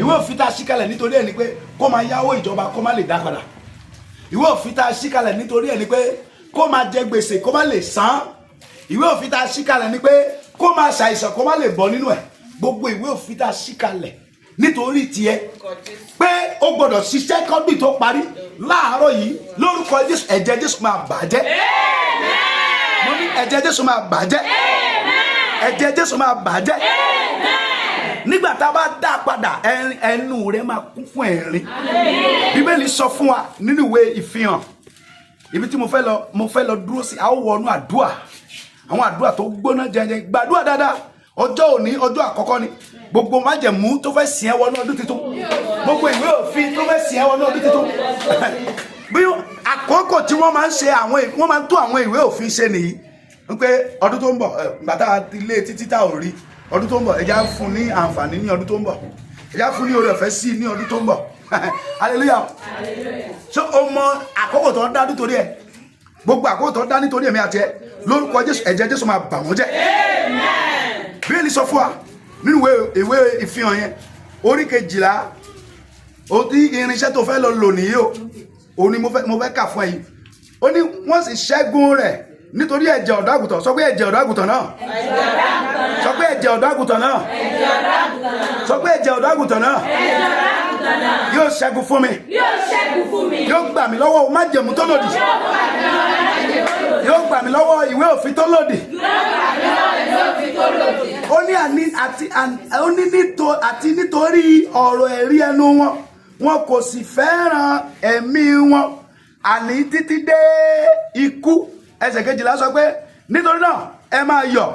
Ìwé òfin tá a ṣí kalẹ̀ nítorí ẹ̀ ni pé kó máa yáwó ìjọba, kó má lè dá padà. Ìwé òfin tá a ṣí kalẹ̀ nítorí ẹ̀ ni pé kó máa jẹ gbèsè, kó má lè san. Ìwé òfin tá a ṣí kalẹ̀ ni pé kó máa ṣàìsàn, kó má lè bọ́ nínú ẹ̀. Gbogbo ìwé òfin tá a ṣí kalẹ̀ nítorí tiẹ̀ pé ó gbọ́dọ̀ ṣiṣẹ́ kọ́dún tó parí, láàárọ̀ yìí, lórúkọ Jésù, ẹ̀jẹ̀ Jésù máa bàjẹ́. Mo ní ẹ̀jẹ̀ Jésù máa bàjẹ́. Ẹ̀jẹ̀ Jésù máa bàjẹ́. Nígbà tá a bá dá a padà, ẹnu rẹ máa kún fún ẹ̀rín. Bíbélì sọ fún wa nínú ìwé Ìfihàn, ibi tí mo fẹ́ lọ dúró sí, a ó wọnú àdúà, àwọn àdúà tó gbóná jẹjẹ. Gbàdúà dáadáa. Ọjọ́ òní, ọjọ́ àkọ́kọ́ ni. Gbogbo májẹ̀mú tó fẹ́ sìn ẹ́ wọnú ọdún tuntun, gbogbo ìwé òfin tó fẹ́ sìn ẹ́ wọnú ọdún tuntun, bí àkókò tí wọ́n máa ń ṣe àwọn wọ́n máa ń tó àwọn ìwé òfin ṣe nìyí wípé ọdún tó ń bọ̀, gbàtà ilé títí tá ò rí ọdún tó ń bọ̀, ẹja fún ní àǹfààní ní ọdún tó ń bọ̀, ẹja fún ní oore ọ̀fẹ́ sí ní ọdún tó ń bọ̀. Hallelujah! So o mọ àkókò tó ń dá nítorí ẹ, gbogbo àkókò tó ń dá nítorí ẹ̀mí àti ẹ, lórúkọ Jésù, ẹ̀jẹ̀ Jésù máa bà wọ́n jẹ́. Bíbélì sọ fún wa nínú ìwé Ìfihàn yẹn, orí 12, ó tí irinṣẹ́ tó fẹ́ lọ lò nìyí o. Òun ni mo fẹ́ kà fún ẹ yìí. Ó ní wọ́n sì ṣẹ́gun rẹ̀ nítorí ẹ̀jẹ̀ ọ̀dọ́ àgùntàn. Sọ pé ẹ̀jẹ̀ ọ̀dọ́ àgùntàn náà. Sọ pé ẹ̀jẹ̀ ọ̀dọ́ àgùntàn náà. Sọ pé ẹ̀jẹ̀ ọ̀dọ́ àgùntàn náà yóò ṣẹ́gun fún mi. Yóò ṣẹ́gun fún mi. Yóò gbà mí lọ́wọ́ májẹ̀mú tó lòdì. Yóò gbà mí lọ́wọ́ ìwé òfin tó lòdì. Ó ní àní àti ó ní àti nítorí ọ̀rọ̀ ẹ̀rí ẹnu wọn, wọn kò sì fẹ́ràn ẹ̀mí wọn àní títí dé ikú. Ẹsẹ̀ 12 sọ pé nítorí náà ẹ máa yọ̀,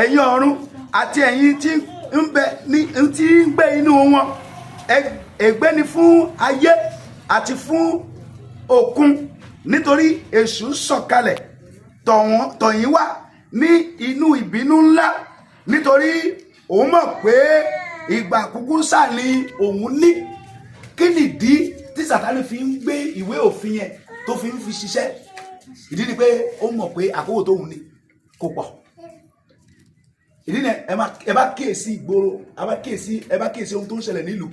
ẹ̀yin ọ̀run, àti ẹ̀yin tí ń bẹ ní tí ń gbé inú wọn. Ègbé ni fún ayé àti fún òkun, nítorí èṣù sọ̀kalẹ̀ tọ̀ yín wá ní inú ìbínú ńlá, nítorí òun mọ̀ pé ìgbà kúkúrú sáà ni òun ní. Kí nìdí tí Sàtánì fi ń gbé ìwé òfin yẹn tó fi ń fi ṣiṣẹ́? Ìdí ni pé ó mọ̀ pé àkókò tóun ní kò pọ̀. Ìdí ni ẹ bá kíyèsí ìgboro, ẹ bá kíyèsí ohun tó ń ṣẹlẹ̀ nílùú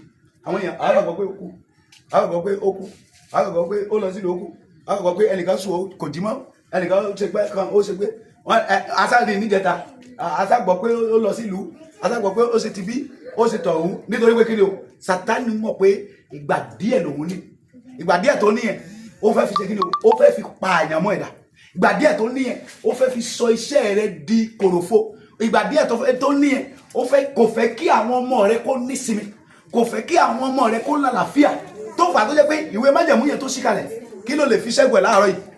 àwọn èèyàn, àwọn àgbọ̀ pé ó kú, àwọn àgbọ̀ pé ó kú, àwọn àgbọ̀ pé ó lọ sílùú, ó kú, àwọn àgbọ̀ pé ẹnìkan sùn ó kò jí mọ́, ẹnìkan ó ṣe pé kan ó ṣe pé asáàdì níjẹta, aságbọ̀ pé ó lọ sílùú, aságbọ̀ pé ó ṣe ti bí, ó ṣe tọ̀hún. Nítorí pé kí ni o? Sátánì mọ̀ pé ìgbà díẹ̀ lòun ní. Ìgbà díẹ̀ tó ní yẹn, ó fẹ́ fi ṣe kí ni o? Ó fẹ́ fi pa àyànmọ́ ẹ̀dá. Ìgbà díẹ̀ tó ní yẹn, ó fẹ́ fi sọ iṣẹ́ rẹ di kòròfo. Ìgbà díẹ̀ tó ní yẹn, ó fẹ́ kò fẹ́ kí àwọn ọmọ rẹ kó nísinmi, kò fẹ́ kí àwọn ọmọ rẹ kó lálàáfíà. Tó fà á tó jẹ́ pé ìwé májẹ̀mú yẹn tó ṣí kalẹ̀, kí ló lè fi ṣẹ́gun ẹ̀ láàárọ̀ yìí?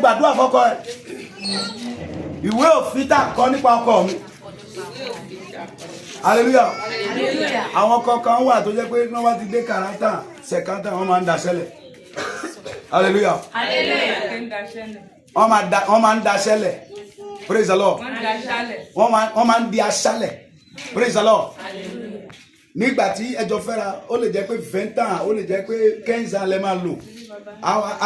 Gbàdúrà fọ́kọ ẹ. Ìwé òfin tá a kọ nípa ọkọ mi. Hallelujah. Àwọn kọ̀ọ̀kan wà tó jẹ́ pé wọ́n bá ti dé 40 50, wọ́n máa ń daṣẹ́lẹ̀. Hallelujah. Wọ́n máa ń daṣẹ́lẹ̀. Praise the Lord. Wọ́n máa ń di aṣálẹ̀. Praise the Lord. Nígbà tí ẹjọ́ fẹ́ra, ó lè jẹ́ pé 20 ans, ó lè jẹ́ pé 15 ans lẹ máa lò,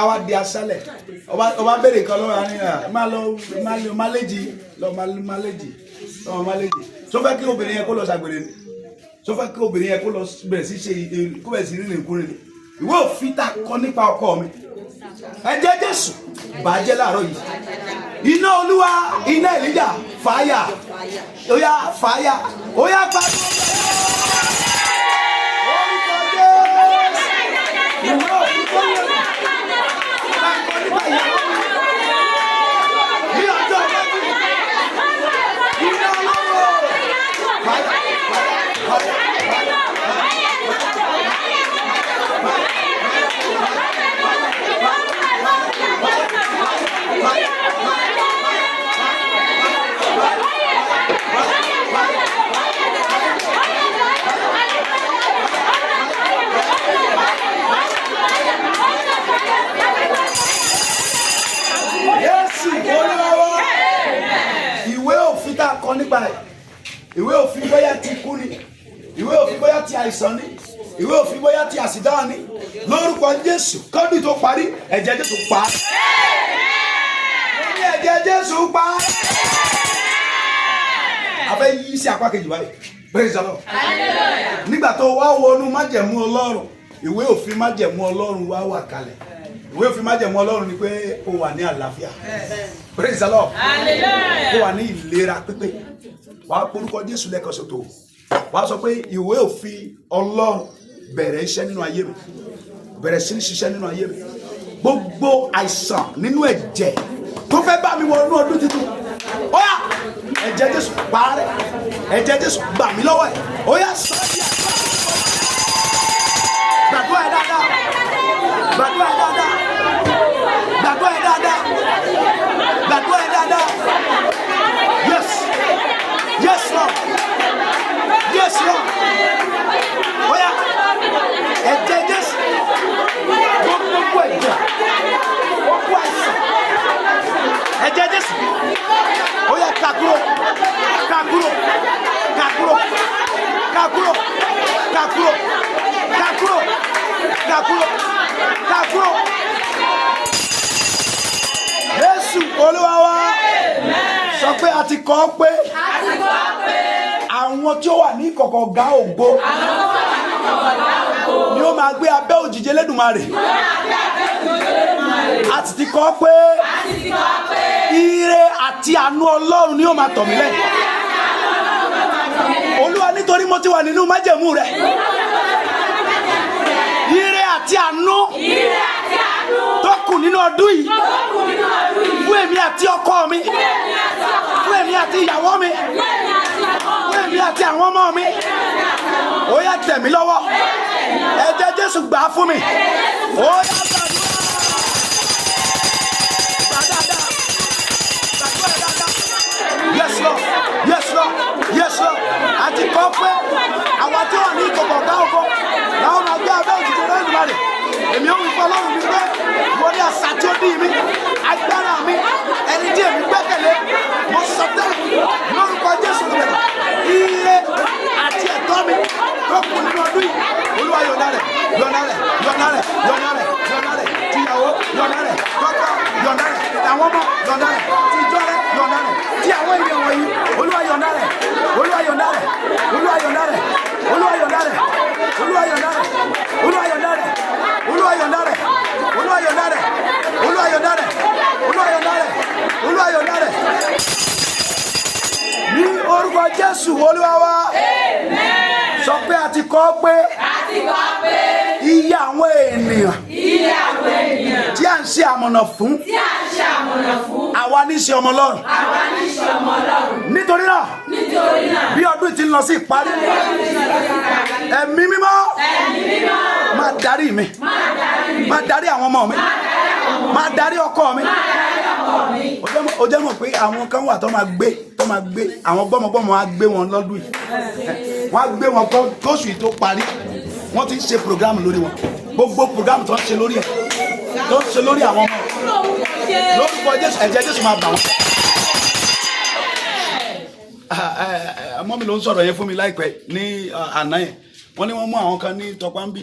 àwa di aṣálẹ̀. Ọba béèrè kan lọ́wọ́ àní à máa lọ máa lọ máléjì lọ máléjì lọ máléjì. Tó fẹ́ kí obìnrin yẹn kó lọ ṣàgbèrè ni? Tó fẹ́ kí obìnrin yẹn kó lọ bẹ̀rẹ̀ sí ṣe, kó bẹ̀rẹ̀ sí rìnrìn kúrè ni? Ìwé òfin tá a kọ nípa ọkọ mi, ẹ̀jẹ̀ Jésù bàjẹ́ láàárọ̀ yìí. Iná Olúwa, iná Èlíjà, fàáyà, ó yá, fàáyà, ó yá, pariwo orúkọ Jésù. Ìwé òfin tó yẹ ká kọ nípa ìyàwó mi ní ọjọ́ iwájú, iná Ọlọ́run, fàáyà, fàáyà, fàáyà, fàáyà. Jésù Olúwa wa. Ìwé òfin tá a kọ nípa ẹ̀, ìwé òfin bóyá ti kú ni, ìwé òfin bóyá ti àìsàn ni, ìwé òfin bóyá ti àsìdáhàn ni, lórúkọ Jésù, kọ́dún tó parí, ẹ̀jẹ̀ Jésù pa á. Mo ní ẹ̀jẹ̀ Jésù pa á. A fẹ́ yí sí apá kejì báyìí. Praise the Lord. Nígbà tó wá wọnú májẹ̀mú Ọlọ́run, ìwé òfin májẹ̀mú Ọlọ́run wá wà kalẹ̀. Ìwé òfin májẹ̀mú Ọlọ́run ni pé kó wà ní àlàáfíà. Praise the Lord. Kó wà ní ìlera pípé. Wàá porúkọ Jésù lẹ́ẹ̀kan ṣoṣo. Wàá sọ pé, ìwé òfin Ọlọ́run, bẹ̀rẹ̀ iṣẹ́ nínú ayé mi, bẹ̀rẹ̀ sí ní ṣiṣẹ́ nínú ayé mi. Gbogbo àìsàn nínú ẹ̀jẹ̀ tó fẹ́ bá mi wọ inú ọdún tuntun, ó yá, ẹ̀jẹ̀ Jésù parẹ́, ẹ̀jẹ̀ Jésù gbà mí lọ́wọ́ ẹ̀. Ó yá, sọ ọ́ di àdúrà. Gbàdúrà ẹ̀ dáadáa, gbàdúrà ẹ̀ dáadáa, gbàdúrà ẹ̀ dáadáa, gbàdúrà ẹ̀ dáadáa. Yes, Lord. Yes, Lord. Ó yá, ẹ̀jẹ̀ Jésù, gbogbo ẹ̀jẹ̀, gbogbo àìsàn, ẹ̀jẹ̀ Jésù, ó yá, ká kúrò, ká kúrò, ká kúrò, ká kúrò, ká kúrò, ká kúrò, ká kúrò, ká kúrò. Jésù Olúwa wa. Sọ pé, a ti kọ́ pé àwọn tí ó wà ní ìkọ̀kọ̀ ọ̀gá ògo ni ó máa gbé abẹ́ òjìji Elédùmarè. A sì ti kọ́ pé ire àti àánú Ọlọ́run ni ó máa tọ̀ mí lẹ́yìn. Olúwa, nítorí mo ti wà nínú májẹ̀mú rẹ̀, ire àti àánú tó kù nínú ọdún yìí fún èmi àti ọkọ mi, fún èmi àti ìyàwó mi, fún èmi àti àwọn ọmọ mi, ó yá, tẹ̀ mí lọ́wọ́. Ẹ̀jẹ̀ Jésù gbà á fún mi. Ó yá, gbàdúrà, gbà dáadáa, gbàdúrà dáadáa. Yes, Lord. Yes, Lord. Yes, Lord. Àti kọ́ pé àwa tí wà ní ìkọ̀kọ̀ ọ̀gá ògo làwọn máa gbé abẹ́ òjìji Olódùmarè. Èmi ó wí fún Ọlọ́run mi pé, mo ní asà tí ó dì mí, agbára mi, ẹni tí èmi gbẹ́kẹ̀lé. Mo sọ tẹ́lẹ̀ lórúkọ Jésù rẹ̀, ire àti ẹ̀tọ́ mi tó kù nínú ọdún yìí, Olúwa, yọ̀ǹda rẹ̀, yọ̀ǹda rẹ̀, yọ̀ǹda rẹ̀, yọ̀ǹda rẹ̀, yọ̀ǹda rẹ̀. Tìyàwó, yọ̀ǹda rẹ̀. Tọkọ, yọ̀ǹda rẹ̀. Tàwọn ọmọ, yọ̀ǹda rẹ̀. Tìjọ rẹ̀, yọ̀ǹda rẹ̀. Tí àwọn ènìyàn wọ̀nyí, Olúwa, yọ̀ǹda rẹ̀. Olúwa, yọ̀ǹda rẹ̀. Olúwa, yọ̀ǹda rẹ̀. Olúwa, yọ̀ǹda rẹ̀. Olúwa, yọ̀ǹda rẹ̀. Olúwa, yọ̀ǹda rẹ̀. Olúwa, yọ̀ǹda rẹ̀. Olúwa, yọ̀ǹda rẹ̀. Olúwa, yọ̀ǹda rẹ̀. Olúwa, yọ̀ǹda rẹ̀. Olúwa, yọ̀ǹda rẹ̀. Ní orúkọ Jésù Olúwa wa. Sọ pé, a ti kọ́ pé iye àwọn ènìyàn tí à ń ṣe àmọ̀nà fún, àwa ní í ṣe ọmọ Ọlọ́run. Nítorí náà, bí ọdún ti ń lọ sí ìparí, Ẹ̀mí Mímọ́, máa darí mi, máa darí àwọn ọmọ mi. Máa darí ọkọ mi. Ó jẹ́ mọ̀ pé àwọn kan wà tó máa gbé àwọn gbọ́mọgbọ́mọ á gbé wọn lọ́dún yìí. Wọ́n á gbé wọn kóṣù yìí tó parí. Wọ́n ti ń ṣe program lórí wọn. Gbogbo program tó ń ṣe lórí ẹ̀, tó ń ṣe lórí àwọn ọmọ, lórúkọ Jésù, ẹ̀jẹ̀ Jésù máa bà wọ́n. Ọmọ mi ló ń sọ̀rọ̀ yẹn fún mi láìpẹ́ ní àná yẹn. Wọ́n ní wọ́n mú àwọn kan ní Tọpambi,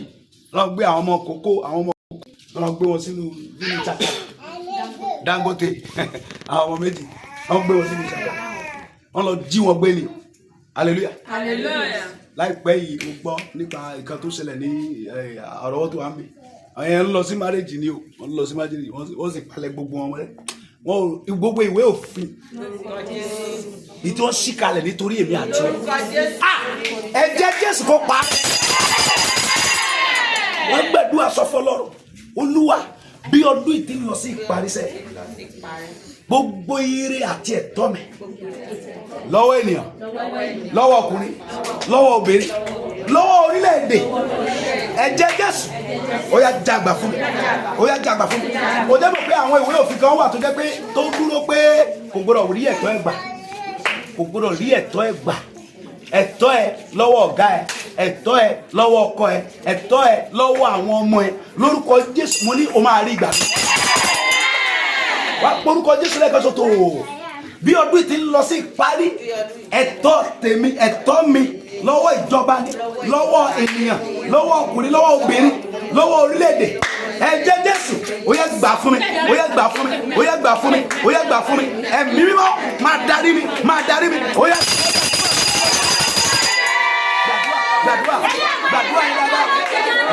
lọ gbé àwọn ọmọ kókó, àwọn ọmọ kókó, lọ gbé wọn sínú ìtàkà Dangote. Àwọn ọmọ méjì, wọ́n gbé wọn sínú ìtàkà, wọ́n lọ jí wọn gbé ni. Hallelujah. Hallelujah. Láìpẹ́ yìí, mo gbọ́ nípa nǹkan tó ṣẹlẹ̀ ní àrọ́wọ́tó wa ń bì. Àwọn yẹn ń lọ sí marriage ni o, wọ́n ń lọ sí marriage, wọ́n sì palẹ̀ gbogbo wọn rẹ́. Wọ́n ò gbogbo ìwé òfin ìtí wọ́n ṣí kalẹ̀ nítorí èmi àti ẹ̀. Ah, ẹ̀jẹ̀ Jésù kò pa wọ́n. Gbẹ̀dúrà, sọ fọlọ́run: Olúwa, bí ọdún yìí ti ń lọ sí ìparísẹ́, gbogbo ire àti ẹ̀tọ́ mi lọ́wọ́ ènìyàn, lọ́wọ́ ọkùnrin, lọ́wọ́ obìnrin, lọ́wọ́ orílẹ̀-èdè, ẹ̀jẹ̀ Jésù, ó yá, jàgbà fún mi. Ó yá, jàgbà fún mi. Ó jẹ́ mọ̀ pé àwọn ìwé òfin kan wà tó jẹ́ pé tó dúró pé kò gbọ́dọ̀ rí ẹ̀tọ́ ẹ̀ gbà, kò gbọ́dọ̀ rí ẹ̀tọ́ ẹ̀ gbà. Ẹ̀tọ́ ẹ lọ́wọ́ ọ̀gá ẹ, ẹ̀tọ́ ẹ lọ́wọ́ ọkọ ẹ, ẹ̀tọ́ ẹ lọ́wọ́ àwọn ọmọ ẹ, lórúkọ Jésù, mo ní o máa rí ìgbà. Wá porúkọ Jésù lẹ́ẹ̀kan ṣoṣo. Bí ọdún yìí ti ń lọ sí ìparí, ẹ̀tọ́ tèmi, ẹ̀tọ́ mi lọ́wọ́ ìjọba ni, lọ́wọ́ ènìyàn, lọ́wọ́ ọkùnrin, lọ́wọ́ obìnrin, lọ́wọ́ orílẹ̀-èdè, ẹ̀jẹ̀ Jésù, ó yá, gbà fún mi. Ó yá, gbà fún mi. Ó yá, gbà fún mi. Ó yá, gbà fún mi. Ẹ̀mí Mímọ́, máa darí mi, máa darí mi. Ó yá, gbàdúrà, gbàdúrà yín dáadáa.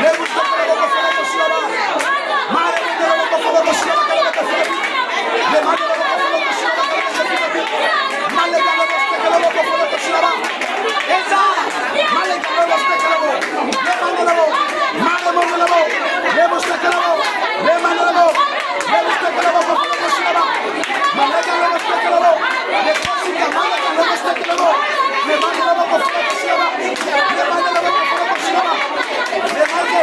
Lẹ́nu tó fọlọ́ kó fọlọ́ kó sílọ́ bá máa rẹ̀ ní kó fọlọ́ kó sílọ́ bá kẹlẹ́ kó fọlọ́ bí lè má lè kó fọlọ́ kó sílọ́ bá kẹlẹ́ kó fọlọ́ bí má lè gbà lọ́wọ́ kẹlẹ́ kó fọlọ́ kó sílọ́ bá ẹ̀sà má lè gbà lọ́wọ́ kẹlẹ́ kó lè má lè lọ́wọ́ má lè mọ́ lọ́wọ́ lè mọ́ kẹlẹ́ kó lè má lè lọ́wọ́ lè mọ́ kẹlẹ́ kó fọlọ́ kó sílọ́ bá má lè gbà lọ́wọ́ kẹlẹ́ kó lè kó sí ká má lè gbà lọ́wọ́ kẹlẹ́ kó lè má lè lọ́wọ́ kó fọlọ́ kó sílọ́ bá lè má lè lọ́wọ́ kó fọlọ́ kó sílọ́ bá lè má lè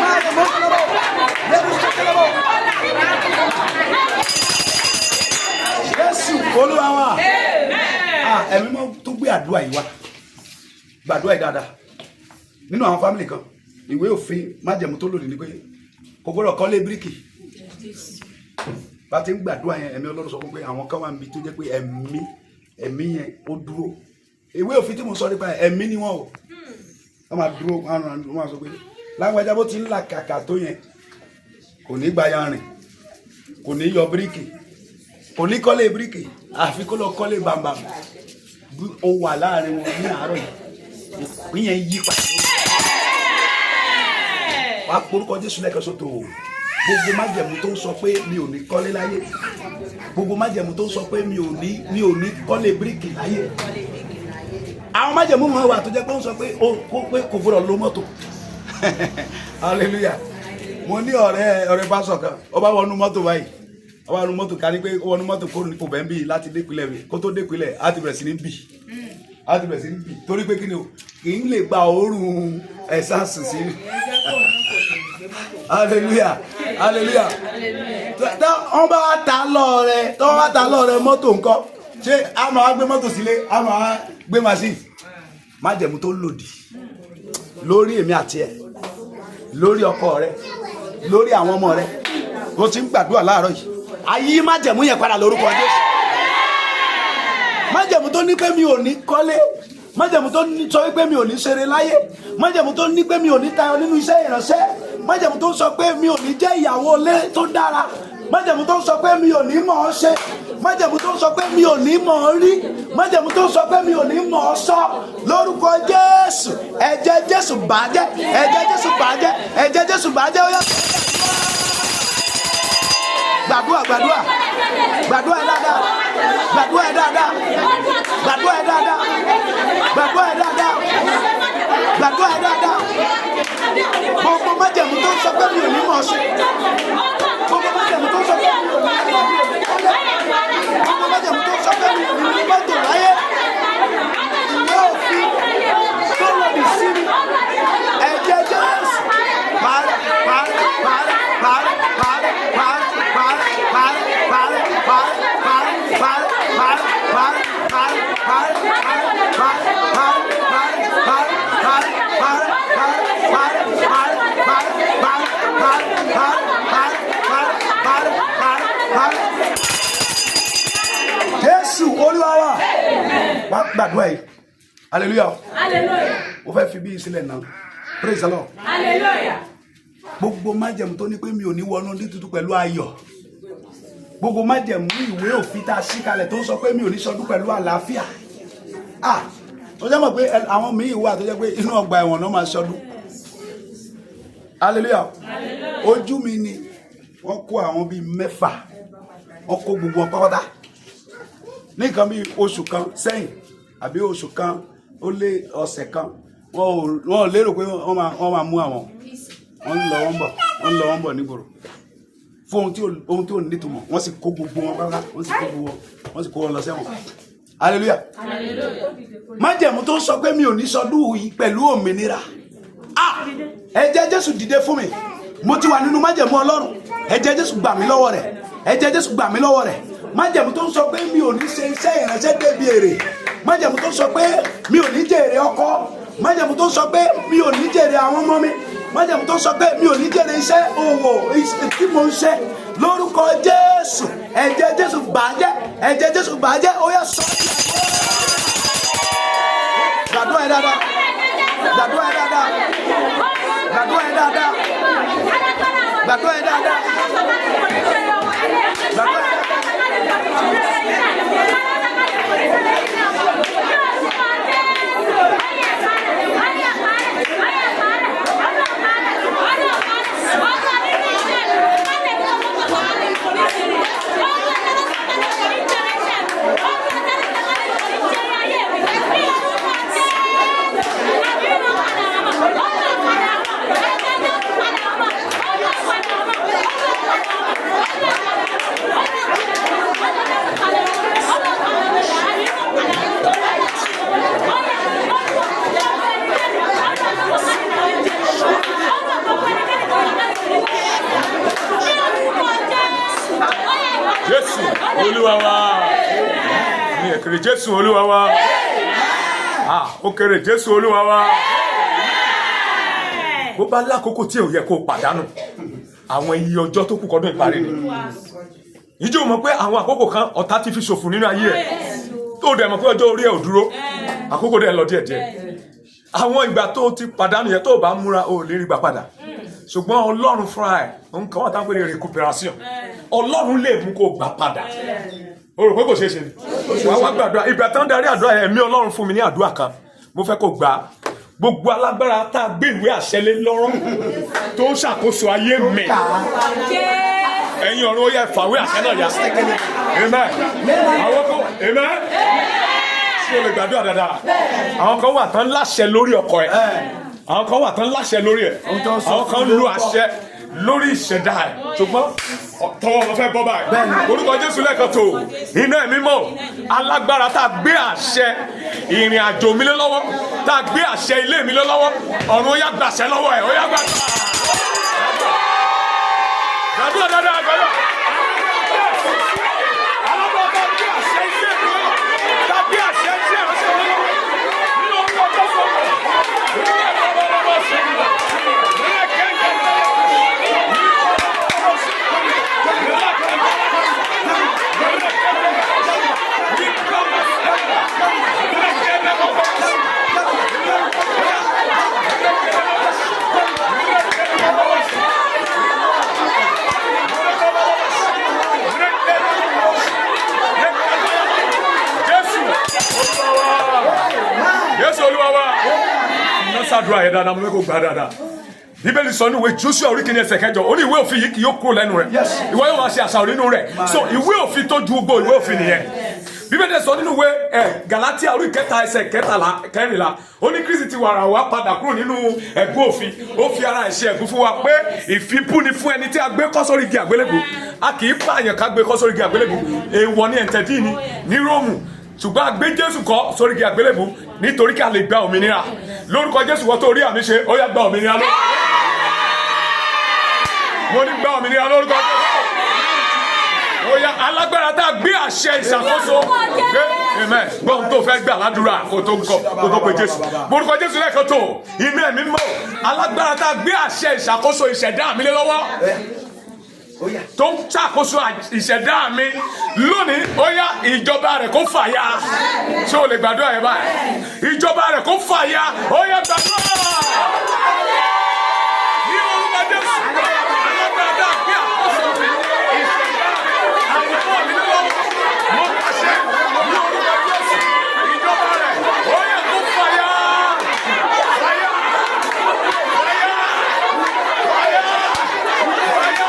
má lè mọ́ lọ́wọ́ lè mọ́ kẹlẹ́ kó. Jésù Olúwa wa. Ah, Ẹ̀mí mọ́ tó gbé àdúrà yìí wá. Gbàdúrà yìí dáadáa. Nínú àwọn family kan, ìwé òfin májẹ̀mú tó lòdì ni pé kò gbọ́dọ̀ kọ́lé bíríkì. Bá ti ń gbàdúrà yẹn, Ẹ̀mí Ọlọ́run sọ fún pé àwọn kan wà níbi tó jẹ́ pé ẹ̀mí yẹn ó dúró. Ìwé òfin tí mo sọ nípa ẹ̀, ẹ̀mí ni wọ́n o. Wọ́n máa dúró, wọ́n máa sọ pé lágbájá, bó ti ń là kàkà tó yẹn, kò ní gba yanrìn, kò ní yọ bíríkì, kò ní kọ́lé bíríkì, àfi kó lọ kọ́lé bàbà. Bí ó wà láàrin wọn ní àárọ̀ yìí, ìpín yẹn yí padà. Wàá porúkọ Jésù lẹ́ẹ̀kan sótò. Gbogbo májẹ̀mú tó ń sọ pé mi ò ní kọ́lé láyé, gbogbo májẹ̀mú tó ń sọ pé mi ò ní kọ́lé bíríkì láyé. Àwọn májẹ̀mú wọn wà tó jẹ́ pé ó ń sọ pé ó kó pé kò gbọ́dọ̀ lo mọ́tò. Hallelujah. Mo ní ọ̀rẹ́ bá sọ̀kan, ó bá wọnú mọ́tò báyìí, ó bá wọnú mọ́tò, kárí pé ó wọnú mọ́tò kó kò bẹ́ẹ̀ ń bì láti dépìlẹ̀ mi. Kó tó dépìlẹ̀, á ti bẹ̀rẹ̀ sí ní bì, á ti bẹ̀rẹ̀ sí ní bì, torí pé kí ni o, kì í lè gba òórùn essence sí. Hallelujah, hallelujah. Tó wọ́n bá ta lọ́ọ̀rẹ́, tó wọ́n bá ta lọ́ọ̀rẹ́ mọ́tò ńkọ́? Ṣé a máa gbé mọ́tò sílé, a máa gbé machine? Májẹ̀mú tó lòdì lórí èmi àti ẹ̀, lórí ọkọ rẹ, lórí àwọn ọmọ rẹ, o ti ń gbàdúrà láàárọ̀ yìí, ayé májẹ̀mú yẹn padà lórúkọ Jésù. Májẹ̀mú tó ní pé mi ò ní kọ́lé, májẹ̀mú tó ní sọ pé mi ò ní ṣeré láyé, májẹ̀mú tó ní pé mi ò ní tayọ nínú iṣẹ́ ìránṣẹ́, májẹ̀mú tó sọ pé mi ò ní jẹ́ ìyàwó ilé tó dára, májẹ̀mú tó sọ pé mi ò ní mọ̀ ọ́ ṣe, májẹ̀mú tó sọ pé mi ò ní mọ̀ ọ́ rí, májẹ̀mú tó sọ pé mi ò ní mọ̀ ọ́ sọ, lórúkọ Jésù, ẹ̀jẹ̀ Jésù bàjẹ́, ẹ̀jẹ̀ Jésù bàjẹ́, ẹ̀jẹ̀ Jésù bàjẹ́. Ó yá, gbàdúrà, gbàdúrà, gbàdúrà dáadáa, gbàdúrà dáadáa, gbàdúrà dáadáa, gbàdúrà dáadáa, gbàdúrà dáadáa. Gbogbo májẹ̀mú tó ń sọ pé mi ò ní mọ̀ ọ́ ṣe, gbogbo májẹ̀mú tó ń sọ pé mi ò ní kọ́lé, gbogbo májẹ̀mú tó ń sọ pé mi ò ní ní mọ́tò láyé, ìwé òfin tó lòdì sí mi, ẹ̀jẹ̀ Jésù, pàrẹ́, pàrẹ́, pàrẹ́, pàrẹ́, pàrẹ́, pàrẹ́. Parẹ́, parẹ́, parẹ́, parẹ́, parẹ́, parẹ́. Jésù Olúwa wa. Wá gbàdúrà yìí. Hallelujah. Hallelujah. Mo fẹ́ fi bí sílẹ̀ náà. Praise the Lord. Hallelujah. Gbogbo májẹ̀mú tó ní pé mi ò ní wọnú ní tuntun pẹ̀lú ayọ̀, gbogbo májẹ̀mú ìwé òfin tá a ṣí kalẹ̀ tó ń sọ pé mi ò ní sọdún pẹ̀lú àlàáfíà. Ah, tó jẹ́ mọ̀ pé àwọn míì wà tó jẹ́ pé inú ọgbà ẹ̀wọ̀n náà máa sọdún. Hallelujah. Ojú mi ni wọ́n kó àwọn bíi mẹ́fà, wọ́n kó gbogbo wọn pátápátá ní nǹkan bíi oṣù kan sẹ́yìn àbí oṣù kan ó lé ọ̀sẹ̀ kan. Wọ́n ò lérò pé wọ́n máa mú àwọn. Wọ́n ń lọ, wọ́n ń bọ̀, wọ́n ń lọ, wọ́n ń bọ̀ nígboro fún ohun tí ò nítumọ̀. Wọ́n sì kó gbogbo wọn pátá, wọ́n sì kó gbogbo wọn, wọ́n sì kó wọn lọ sẹ́wọ̀n. Hallelujah. Májẹ̀mú tó ń sọ pé mi ò ní sọdún yìí pẹ̀lú òmìnira, ah, ẹ̀jẹ̀ Jésù dìde fún mi. Mo ti wà nínú májẹ̀mú Ọlọ́run. Ẹ̀jẹ̀ Jésù gbà mí lọ́wọ́ rẹ̀. Ẹ̀jẹ̀ Jésù gbà mí lọ́wọ́ rẹ̀. Májẹ̀mú tó ń sọ pé mi ò ní ṣe iṣẹ́ ìránṣẹ́ débi èrè, májẹ̀mú tó ń sọ pé mi ò ní jèrè ọkọ, májẹ̀mú tó ń sọ pé mi ò ní jèrè àwọn ọmọ mi, májẹ̀mú tó ń sọ pé mi ò ní jèrè iṣẹ́ òwò tí mo ń ṣe, lórúkọ Jésù, ẹ̀jẹ̀ Jésù bàjẹ́, ẹ̀jẹ̀ Jésù bàjẹ́. Ó yá, sọ gbàdúrà yẹn dáadáa, gbàdúrà yẹn dáadáa, gbàdúrà yẹn dáadáa, gbàdúrà yẹn dáadáa, gbàdúrà yẹn dáadáa. Jésù Olúwa wa. Ní èkèrè, Jésù Olúwa wa. Ah, ó kéré. Jésù Olúwa wa. Bó bá lákòókò tí ò yẹ kó pàdánù, àwọn iye ọjọ́ tó kù kọ́dún ìparí ni. Ìjọ mọ̀ pé àwọn àkókò kan ọ̀tá ti fi ṣòfò nínú ayé ẹ̀, tó dẹ̀ mọ̀ pé ọjọ́ orí ẹ̀ ò dúró, àkókò dẹ̀ lọ díẹ̀díẹ̀. Àwọn ìgbà tó ti pàdánù yẹn, tó bá múra, ò lè rí gbà padà. Ṣùgbọ́n Ọlọ́run fúnra ẹ̀, nǹkan wà táwọn pè ní recuperation. Ọlọ́run lè mú kó gbà padà. O rò pé kò ṣeé ṣe ni. Wàá wá gbàdúrà. Ìgbà tán darí àdúrà yẹn, ẹ̀mí Ọlọ́run fún mi ní àdúrà kan mo fẹ́ kó gbà á. Gbogbo alágbára tá a gbé ìwé àṣẹ lé lọ́rọ́ tó ń ṣàkóso ayé mi, ẹ̀yin ọ̀run, ó yẹ fàwé àṣẹ náà yá. Amen. Àwọn kan, amen. Ṣé o lè gbàdúrà dáadáa? Àwọn kan wà tán láṣẹ lórí ọkọ ẹ, àwọn kan wà tán láṣẹ lórí ẹ, àwọn kan lu àṣẹ lórí ìṣẹ̀dá ẹ̀, ṣùgbọ́n tọwọ́ wọn fẹ́ bọ́ báyìí. Orúkọ Jésù lẹ́ẹ̀kan tó iná ẹ̀mí mọ́. Alágbára tá a gbé àṣẹ ìrìn àjò mi lé lọ́wọ́, tá a gbé àṣẹ ilé mi lé lọ́wọ́, ọ̀run, ó yá, gbàṣẹ lọ́wọ́ ẹ̀. Ó yá, gbàṣẹ. Gbàdúrà dáadáa, gbàdúrà. Alágbára tá a gbé àṣẹ ilé mi lé lọ́wọ́, tá a gbé àṣẹ iṣẹ́ ìránṣẹ́ mi lé lọ́wọ́, nínú orúkọ Jésù ọ̀rọ̀. Jésù Olúwa wa. Jésù Olúwa wa. Iná sàdúrà yẹn dáadáa, mo fẹ́ kó gbà dáadáa. Bíbélì sọ ní ìwé Joshua orí kìíní ẹsẹ̀ kẹjọ, ó ní ìwé òfin yìí kì yóò kúrò lẹ́nu rẹ̀, ìwọ yóò máa ṣe àṣàrò nínú rẹ̀. So ìwé òfin tó ju gbogbo ìwé òfin nìyẹn. Bíbélì sọ nínú ìwé ẹ Galatia orí kẹta ẹsẹ̀ kẹtàlá kẹrìnlá, ó ní Kristi ti wàrà wá padà kúrò nínú ẹ̀gún òfin, ó fi ara ẹ̀ ṣe ẹ̀gún fún wa, pé ìfibú ni fún ẹni tí a gbé kọ́ sórí igi àgbélébù. A kì í pààyàn ká gbé kọ́ sórí igi àgbélébù, èèwọ̀ ní ẹ̀ǹtẹ̀dí ni ní Róòmù. Ṣùgbọ́n a gbé Jésù kọ́ sórí igi àgbélébù nítorí kí a lè gba òmìnira. Lórúkọ Jésù, wọ́n tó rí àmì ṣe, ó yá, gba òmìnira lórúkọ. Mo ní gba òmìnira lórúkọ Jésù. Ó yá, alágbára tá a gbé àṣẹ ìṣàkóso gbé. Amen. Gbọ́n tó fẹ́ gbà ládùúrà kó tó kọ kó tó pe Jésù. Morúkọ Jésù lẹ́ẹ̀kan tó inú ẹ̀mí mọ́. Alágbára tá a gbé àṣẹ ìṣàkóso ìṣẹ̀dá mi lé lọ́wọ́, tó ń ṣàkóso ìṣẹ̀dá mi lónìí, ó yá, ìjọba rẹ̀ kó fàya. Ṣé o lè gbàdúrà yẹn báyìí? Ìjọba rẹ̀ kó fàya. Ó yá, gbàdúrà ní orúkọ Jésù. Alágbára tá a gbé àkóso ìṣẹ̀dá àyànmọ́ mi lọ́wọ́, mo pàṣẹ ní orúkọ Jésù, ìjọba rẹ̀, ó yá, kó fàya, fàya, fàya, fàya, fàya, fàya,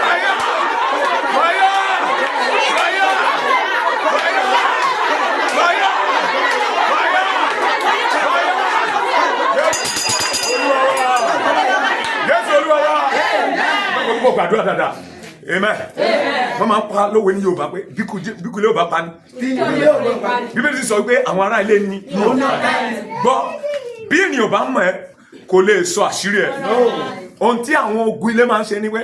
fàya, fàya, fàya, fàya, fàya, fàya, fàya. Jésù Olúwa wa. Jésù Olúwa wa. Gbogbo gbàdúrà dáadáa. Amen. Wọ́n máa ń pa lówe ní Yorùbá pé bí kú ilé ò bá pa ni. Bíbélì sọ pé àwọn ará ilé ni gbọ́. Bí ènìyàn bá mọ̀ ẹ́, kò lè sọ àṣírí ẹ̀. Ohun tí àwọn ogun ilé máa ń ṣe ni pé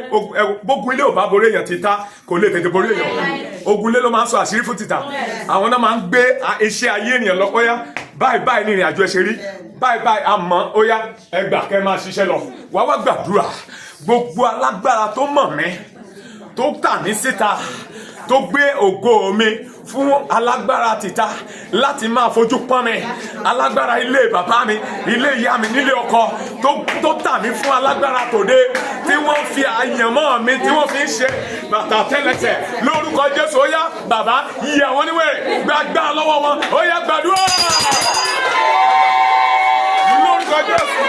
bógun ilé ò bá borí èèyàn, títà kò lè tètè borí èèyàn. Ogun ilé ló máa ń sọ àṣírí fún títà. Àwọn náà máa ń gbé iṣẹ́ ayé ènìyàn lọ. Óyá, báyìí báyìí ní ìrìn àjò ẹ ṣe rí, báyìí báyìí, àmọ́ óyá, ẹgbà kẹ́ máa ṣiṣẹ́ lọ. Wàá wá gbàdúrà. Gbogbo alágbára tó mọ̀ mí, tó tà mí síta, tó gbé ògo mi fún alágbára tìta láti máa fojú pọ́n mi, alágbára ilé bàbá mi, ilé ìyá mi, nílé ọkọ, tó tà mí fún alágbára tòde, tí wọ́n fi àyànmọ́ mi, tí wọ́n fi ń ṣe bàtà tẹ́lẹsẹ̀, lórúkọ Jésù, ó yá, bàbá, yí àwọn oníwèrè, gbàgbá lọ́wọ́ wọn. Ó yá, gbàdúrà lórúkọ Jésù.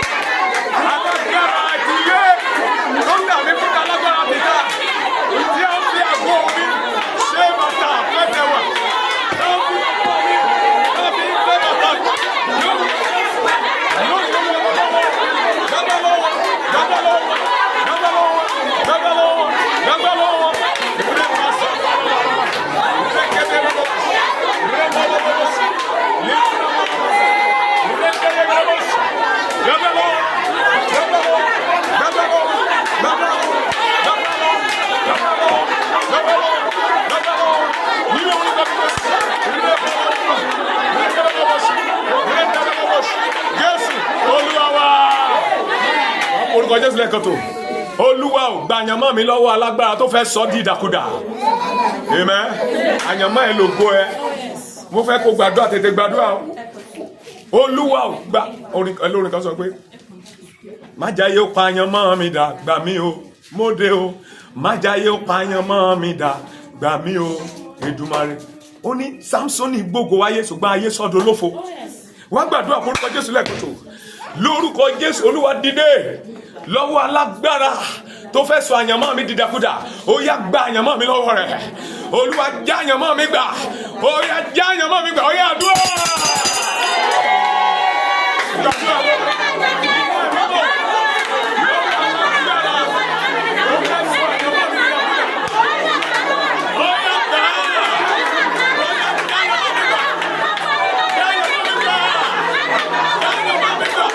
Alágbára ìdílé tó ń dà mí fún alágbára tìta, tí a ń fi àgọ́ mi ṣe bàtà fẹ́tẹ̀ wà, tó ń fi àgọ́ mi tó fi ń fẹ́ bàtà, lórúkọ Jésù, lórúkọ gbàgbà lọ́wọ́, gbàgbà lọ́wọ́, gbàgbà lọ́wọ́, gbàgbà lọ́wọ́, gbàgbà lọ́wọ́. Ìrẹ́ máa sọ, ìrẹ́ kẹ́tẹ́ lọ́wọ́, ìrẹ́ mọ́ lọ́wọ́, ìrẹ́ kẹ́tẹ́ lọ́wọ́, gbàgbà lọ́wọ́, gbàgbà lọ́wọ́, gbàgbà lọ́wọ́, gbàgbà lọ́wọ́, gbàgbà lọ́wọ́, gbàgbà lọ́wọ́, gbàgbà lọ́wọ́, gbàgbà lọ́wọ́. Nínú orúkọ Jésù, ìrẹ́ mọ́ lọ́wọ́, ìrẹ́ kẹ́tẹ́ lọ́wọ́, ìrẹ́ kẹ́tẹ́ lọ́wọ́. Jésù Olúwa wa. Orúkọ Jésù lẹ́ẹ̀kan tó. Olúwa ò, gba àyànmọ́ mi lọ́wọ́ alágbára tó fẹ́ sọ di ìdàkudà. Amen. Àyànmọ́ ẹ lògo ẹ. Mo fẹ́ kó gbàdúrà, tètè gbàdúrà o. Olúwa ò, gbà. Orin olórin kan sọ pé, má jáyé ó pa àyànmọ́ mi dà, gbà mí o, móde o. Má jáyé ó pa àyànmọ́ mi dà, gbà mí o, Èdùmàrè. Ó ní Samsoni gbógo wáyé, ṣùgbọ́n ayé sọ́dọ̀ lófo. Wọ́n gbàdúrà forúkọ Jésù lẹ́ẹ̀kan tó. Lórúkọ Jésù, Olúwa, dìde lọ́wọ́ alágbára tó fẹ́ sọ àyànmọ́ mi dìdàkudà. Ó yá, gba àyànmọ́ mi lọ́wọ́ rẹ̀. Olúwa, já àyànmọ́ mi gbà. Ó yá, já àyànmọ́ mi gbà. Ó yá, àdúrà. Gbàdúrà. Ó fẹ́ sọ àyànmọ́ mi dìdàkudà. Ó yá, gbà á. Ó yá, já àyànmọ́ mi gbà. Já àyànmọ́ mi gbà. Já àyànmọ́ mi gbà.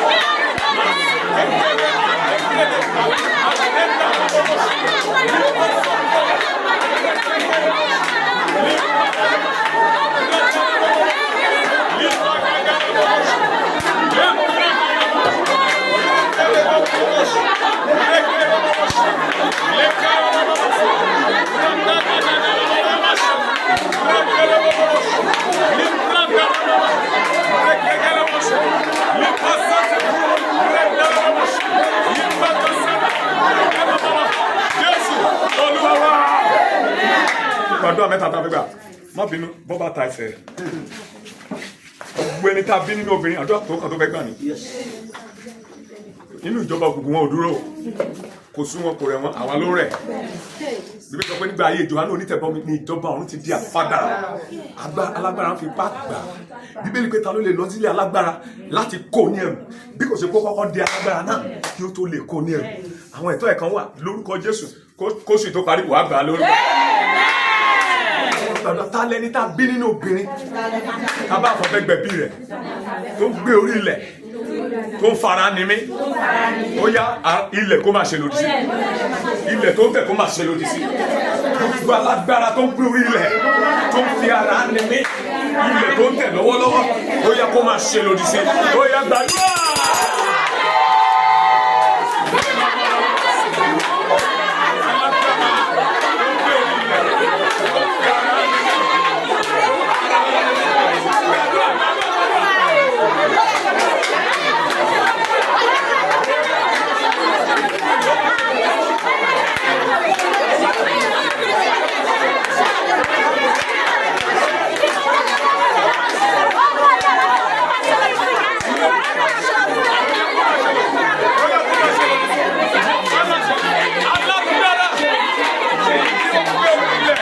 Jésù Olúwa wa. Gbàdúrà mẹ́ta tá a fẹ́ gbà. Má bínú, bọ́ bá ta ẹsẹ̀. Gbogbo ẹni tá a bí nínú obìnrin, àdúrà tó kàn tó fẹ́ gbà ní. Nínú ìjọba òkùnkùn, wọn ò dúró. Kò sún wọn, kò rẹ̀ wọn, àwa ló rẹ̀. Bíbélì sọ pé nígbà ayé Jòhánù onítẹ̀bọmi ní ìjọba ọ̀run ti di àfádà. Alágbára ń fi ipá gbà. Bíbélì pé ta ló lè lọ sílé alágbára láti kó ní ẹrù, bí kò ṣe kó kọ́kọ́ di alágbára náà kí ó tó lè kó ní ẹrù? Àwọn ẹ̀tọ́ ẹ̀ kan wà, lórúkọ Jésù, kóṣù tó parí, wàá gbà á lórúkọ. Ta lẹni tá a bí nínú obìnrin, tá a bá àfọ̀fẹ́ gbẹ̀bí rẹ̀, tó ń gbé orí ilẹ̀? Tó ń fara ni mí. Ó yá, ilẹ̀ kó máa ṣe lòdì sí. Ilẹ̀ tó ń tẹ̀ kó máa ṣe lòdì sí. Gbogbo alágbára tó ń gbé orí ilẹ̀ tó ń fi ara ni mí. Ilẹ̀ tó ń tẹ̀ lọ́wọ́lọ́wọ́, ó yá, kó máa ṣe lòdì sí. Ó yá, gbàdúrà. Alágbára tí ó gbé orí ilẹ̀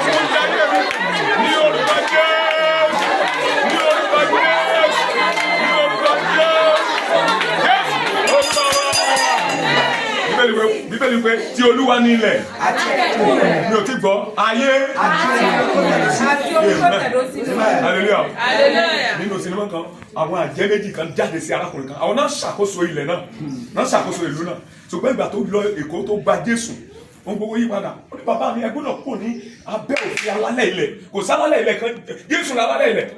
tó ń darí mi ní orúkọ Jésù, ní orúkọ Jésù, ní orúkọ Jésù, Jésù Olúwa wa. Bíbélì pé tí Olúwa ní ilẹ̀, mi ò tí gbọ́ ayé. Àti ohun tó tẹ̀dó sínú. Hallelujah. Hallelujah. Nínú sinimá kan, àwọn àjẹ́ méjì kan jáde sí arákùnrin kan. Àwọn náà ṣàkóso ilẹ̀ náà, náà ṣàkóso ìlú náà. Ṣùgbọ́n ìgbà tó lọ Èkó tó gba Jésù, ohun gbogbo yí padà. Ó ní, "Bàbá mi, ẹ gbọ́dọ̀ kò ní abẹ́ òfin alálẹ̀ ilẹ̀. Kò sálálẹ̀ ilẹ̀ kan, Jésù lálálẹ̀ ilẹ̀."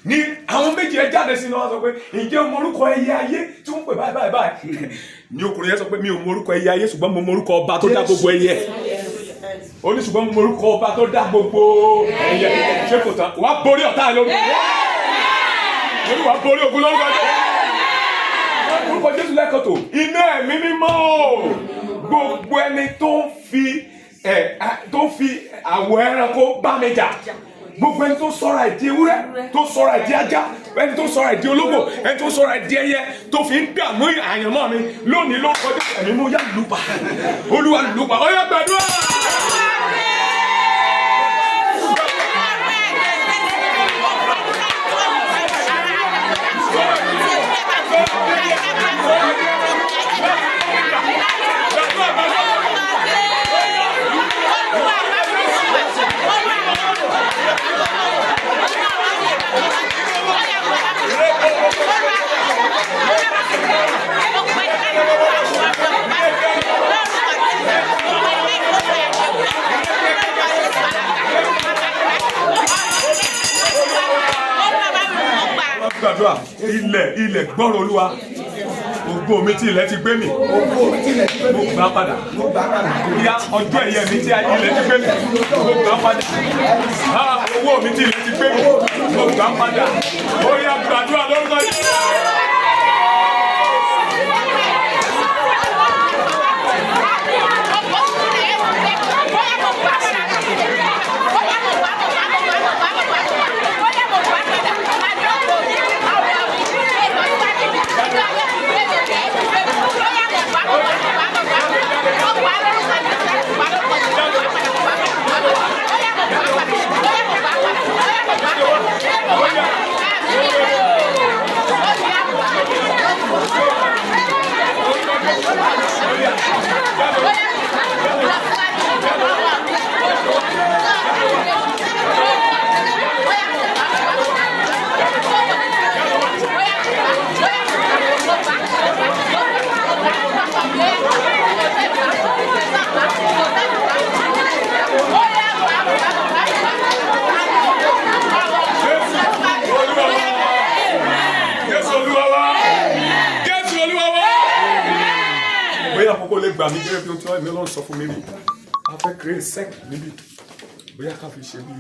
Ní àwọn méjì ẹ jáde sí ni wọ́n sọ pé, "Ǹjẹ́ o mọ orúkọ ẹyẹ ayé tí wọ́n pè báyìí báyìí báyìí?" Ní ọkùnrin yẹn sọ pé, "Mi ò mọ orúkọ ẹyẹ ayé, ṣùgbọ́n mo mọ orúkọ ọba tó dá gbogbo ẹyẹ." Ó ní, "Ṣùgbọ́n mo mọ orúkọ ọba tó dá gbogbo ẹyẹ." Ṣé kò tán? Wàá borí ọ̀tá ẹ lórí. Olúwa borí ogun lórúkọ Jésù. Orúkọ Jésù lẹ́kọ̀ọ́ tó iná ẹ̀mí mímọ́ o. Gbogbo ẹni tó ń fi àwọ̀ ẹranko bá mi jà, gbogbo ẹni tó sọra ẹ̀ di ewúrẹ́, tó sọra ẹ̀ di ajá, ẹni tó sọra ẹ̀ di ológbò, ẹni tó sọra ẹ̀ di ẹyẹ, tó fi ń dààmú àyànmọ́ mi lónìí, lórúkọ Jésù, ẹ̀mí mú yá lùpà. Olúwa lùpà. Ó yá, gbàdúrà. Gbàdúrà, gbàdúrà. Gbàdúrà. Ilẹ̀, ilẹ̀, gbọ́rọ̀ Olúwa. Ògo mi tí ilẹ̀ ti gbé mi, Ògo mi tí ilẹ̀ ti gbé mo mi. gbà padà. Mo gbà padà. Bóyá ọjọ́ ẹ̀yẹ mi tí ilẹ̀ ti gbé mi, mo gbà padà. Ah, owó mi tí ilẹ̀ ti gbé mi, mo gbà padà. Bóyá gbàdúrà lórúkọ Jésù. Jésù Olúwa wa. Jésù Olúwa wa. Jésù Olúwa wa. Bóyá àkókò lè gbà mí gẹ́gẹ́ bí ohun tí wọ́n mi Ọlọ́run sọ fún mi ni. A fẹ́ create sec níbí. Bóyá ká fi ṣe bí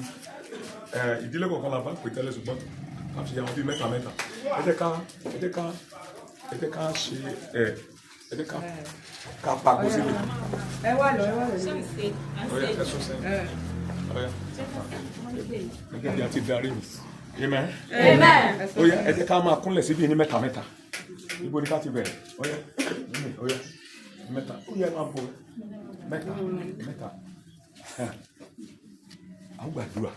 ìdílé kọ̀ọ̀kan la bá pè tẹ́lẹ̀, ṣùgbọ́n ká fi àwọn bíi mẹ́ta mẹ́ta. Ẹ jẹ́ ká ṣe ẹ jẹ́ ká pàgọ́ síbi. Ẹ wà lọ, ẹ wà lọ. Ó yá, ẹ sún sẹ́yìn. Ó yá. Gẹ́gẹ́ bí a ti darí mi. Amen. Amen. Ó yá, ẹ jẹ́ ká máa kúnlẹ̀ síbi ní mẹ́ta mẹ́ta. Ibo ni ká ti bẹ̀rẹ̀? Ó yá, ó yá, mẹ́ta. Ó yá, máa bọ̀, mẹ́ta mẹ́ta. À ń gbàdúrà.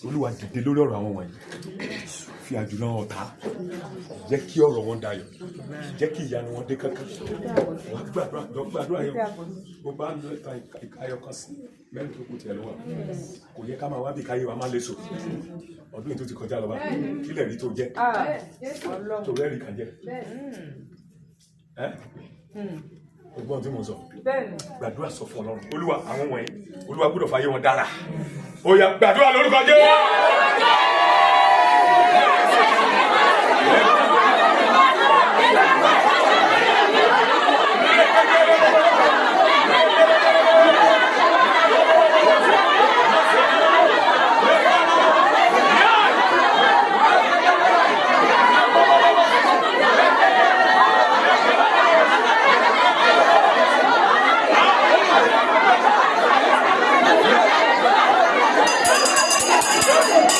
Olúwa, dìde lórí ọ̀rọ̀ àwọn wọ̀nyí, fi àjùlọ hàn ọ̀tá, jẹ́ kí ọ̀rọ̀ wọn dayọ̀, jẹ́ kí ìyanu wọn dé kankan. Wàá gbàdúrà, jọ gbàdúrà yẹn. Bó bá ń lọ ìka ẹyọ kan sí mẹ́rin tó kù tiẹ̀ ló wà. Kò yẹ ká máa wá bí káyé wa má lè so. Ọdún yìí tó ti kọjá lọ bá kílẹ̀ rí tó jẹ́ tó rẹ́rìí kan jẹ́ ẹ́ ọgbọ́n tí mo sọ. Gbàdúrà, sọ fún Ọlọ́run. Olúwa, àwọn wọ̀nyí, Olúwa gbọ́dọ̀ fàyè wọn dára. Ó yá, gbàdúrà lórúkọ Jésù.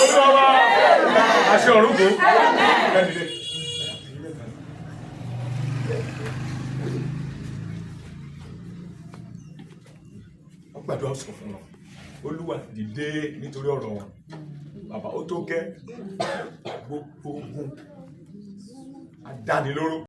Olúwa wa, àṣẹ ọ̀run kò ẹ dìde. Wọ́n gbàdúrà, sọ fún wọn. Olúwa, dìde nítorí ọ̀rọ̀ wọn. Bàbá, ó tó gẹ́. Gbogbo ogun adánilóró.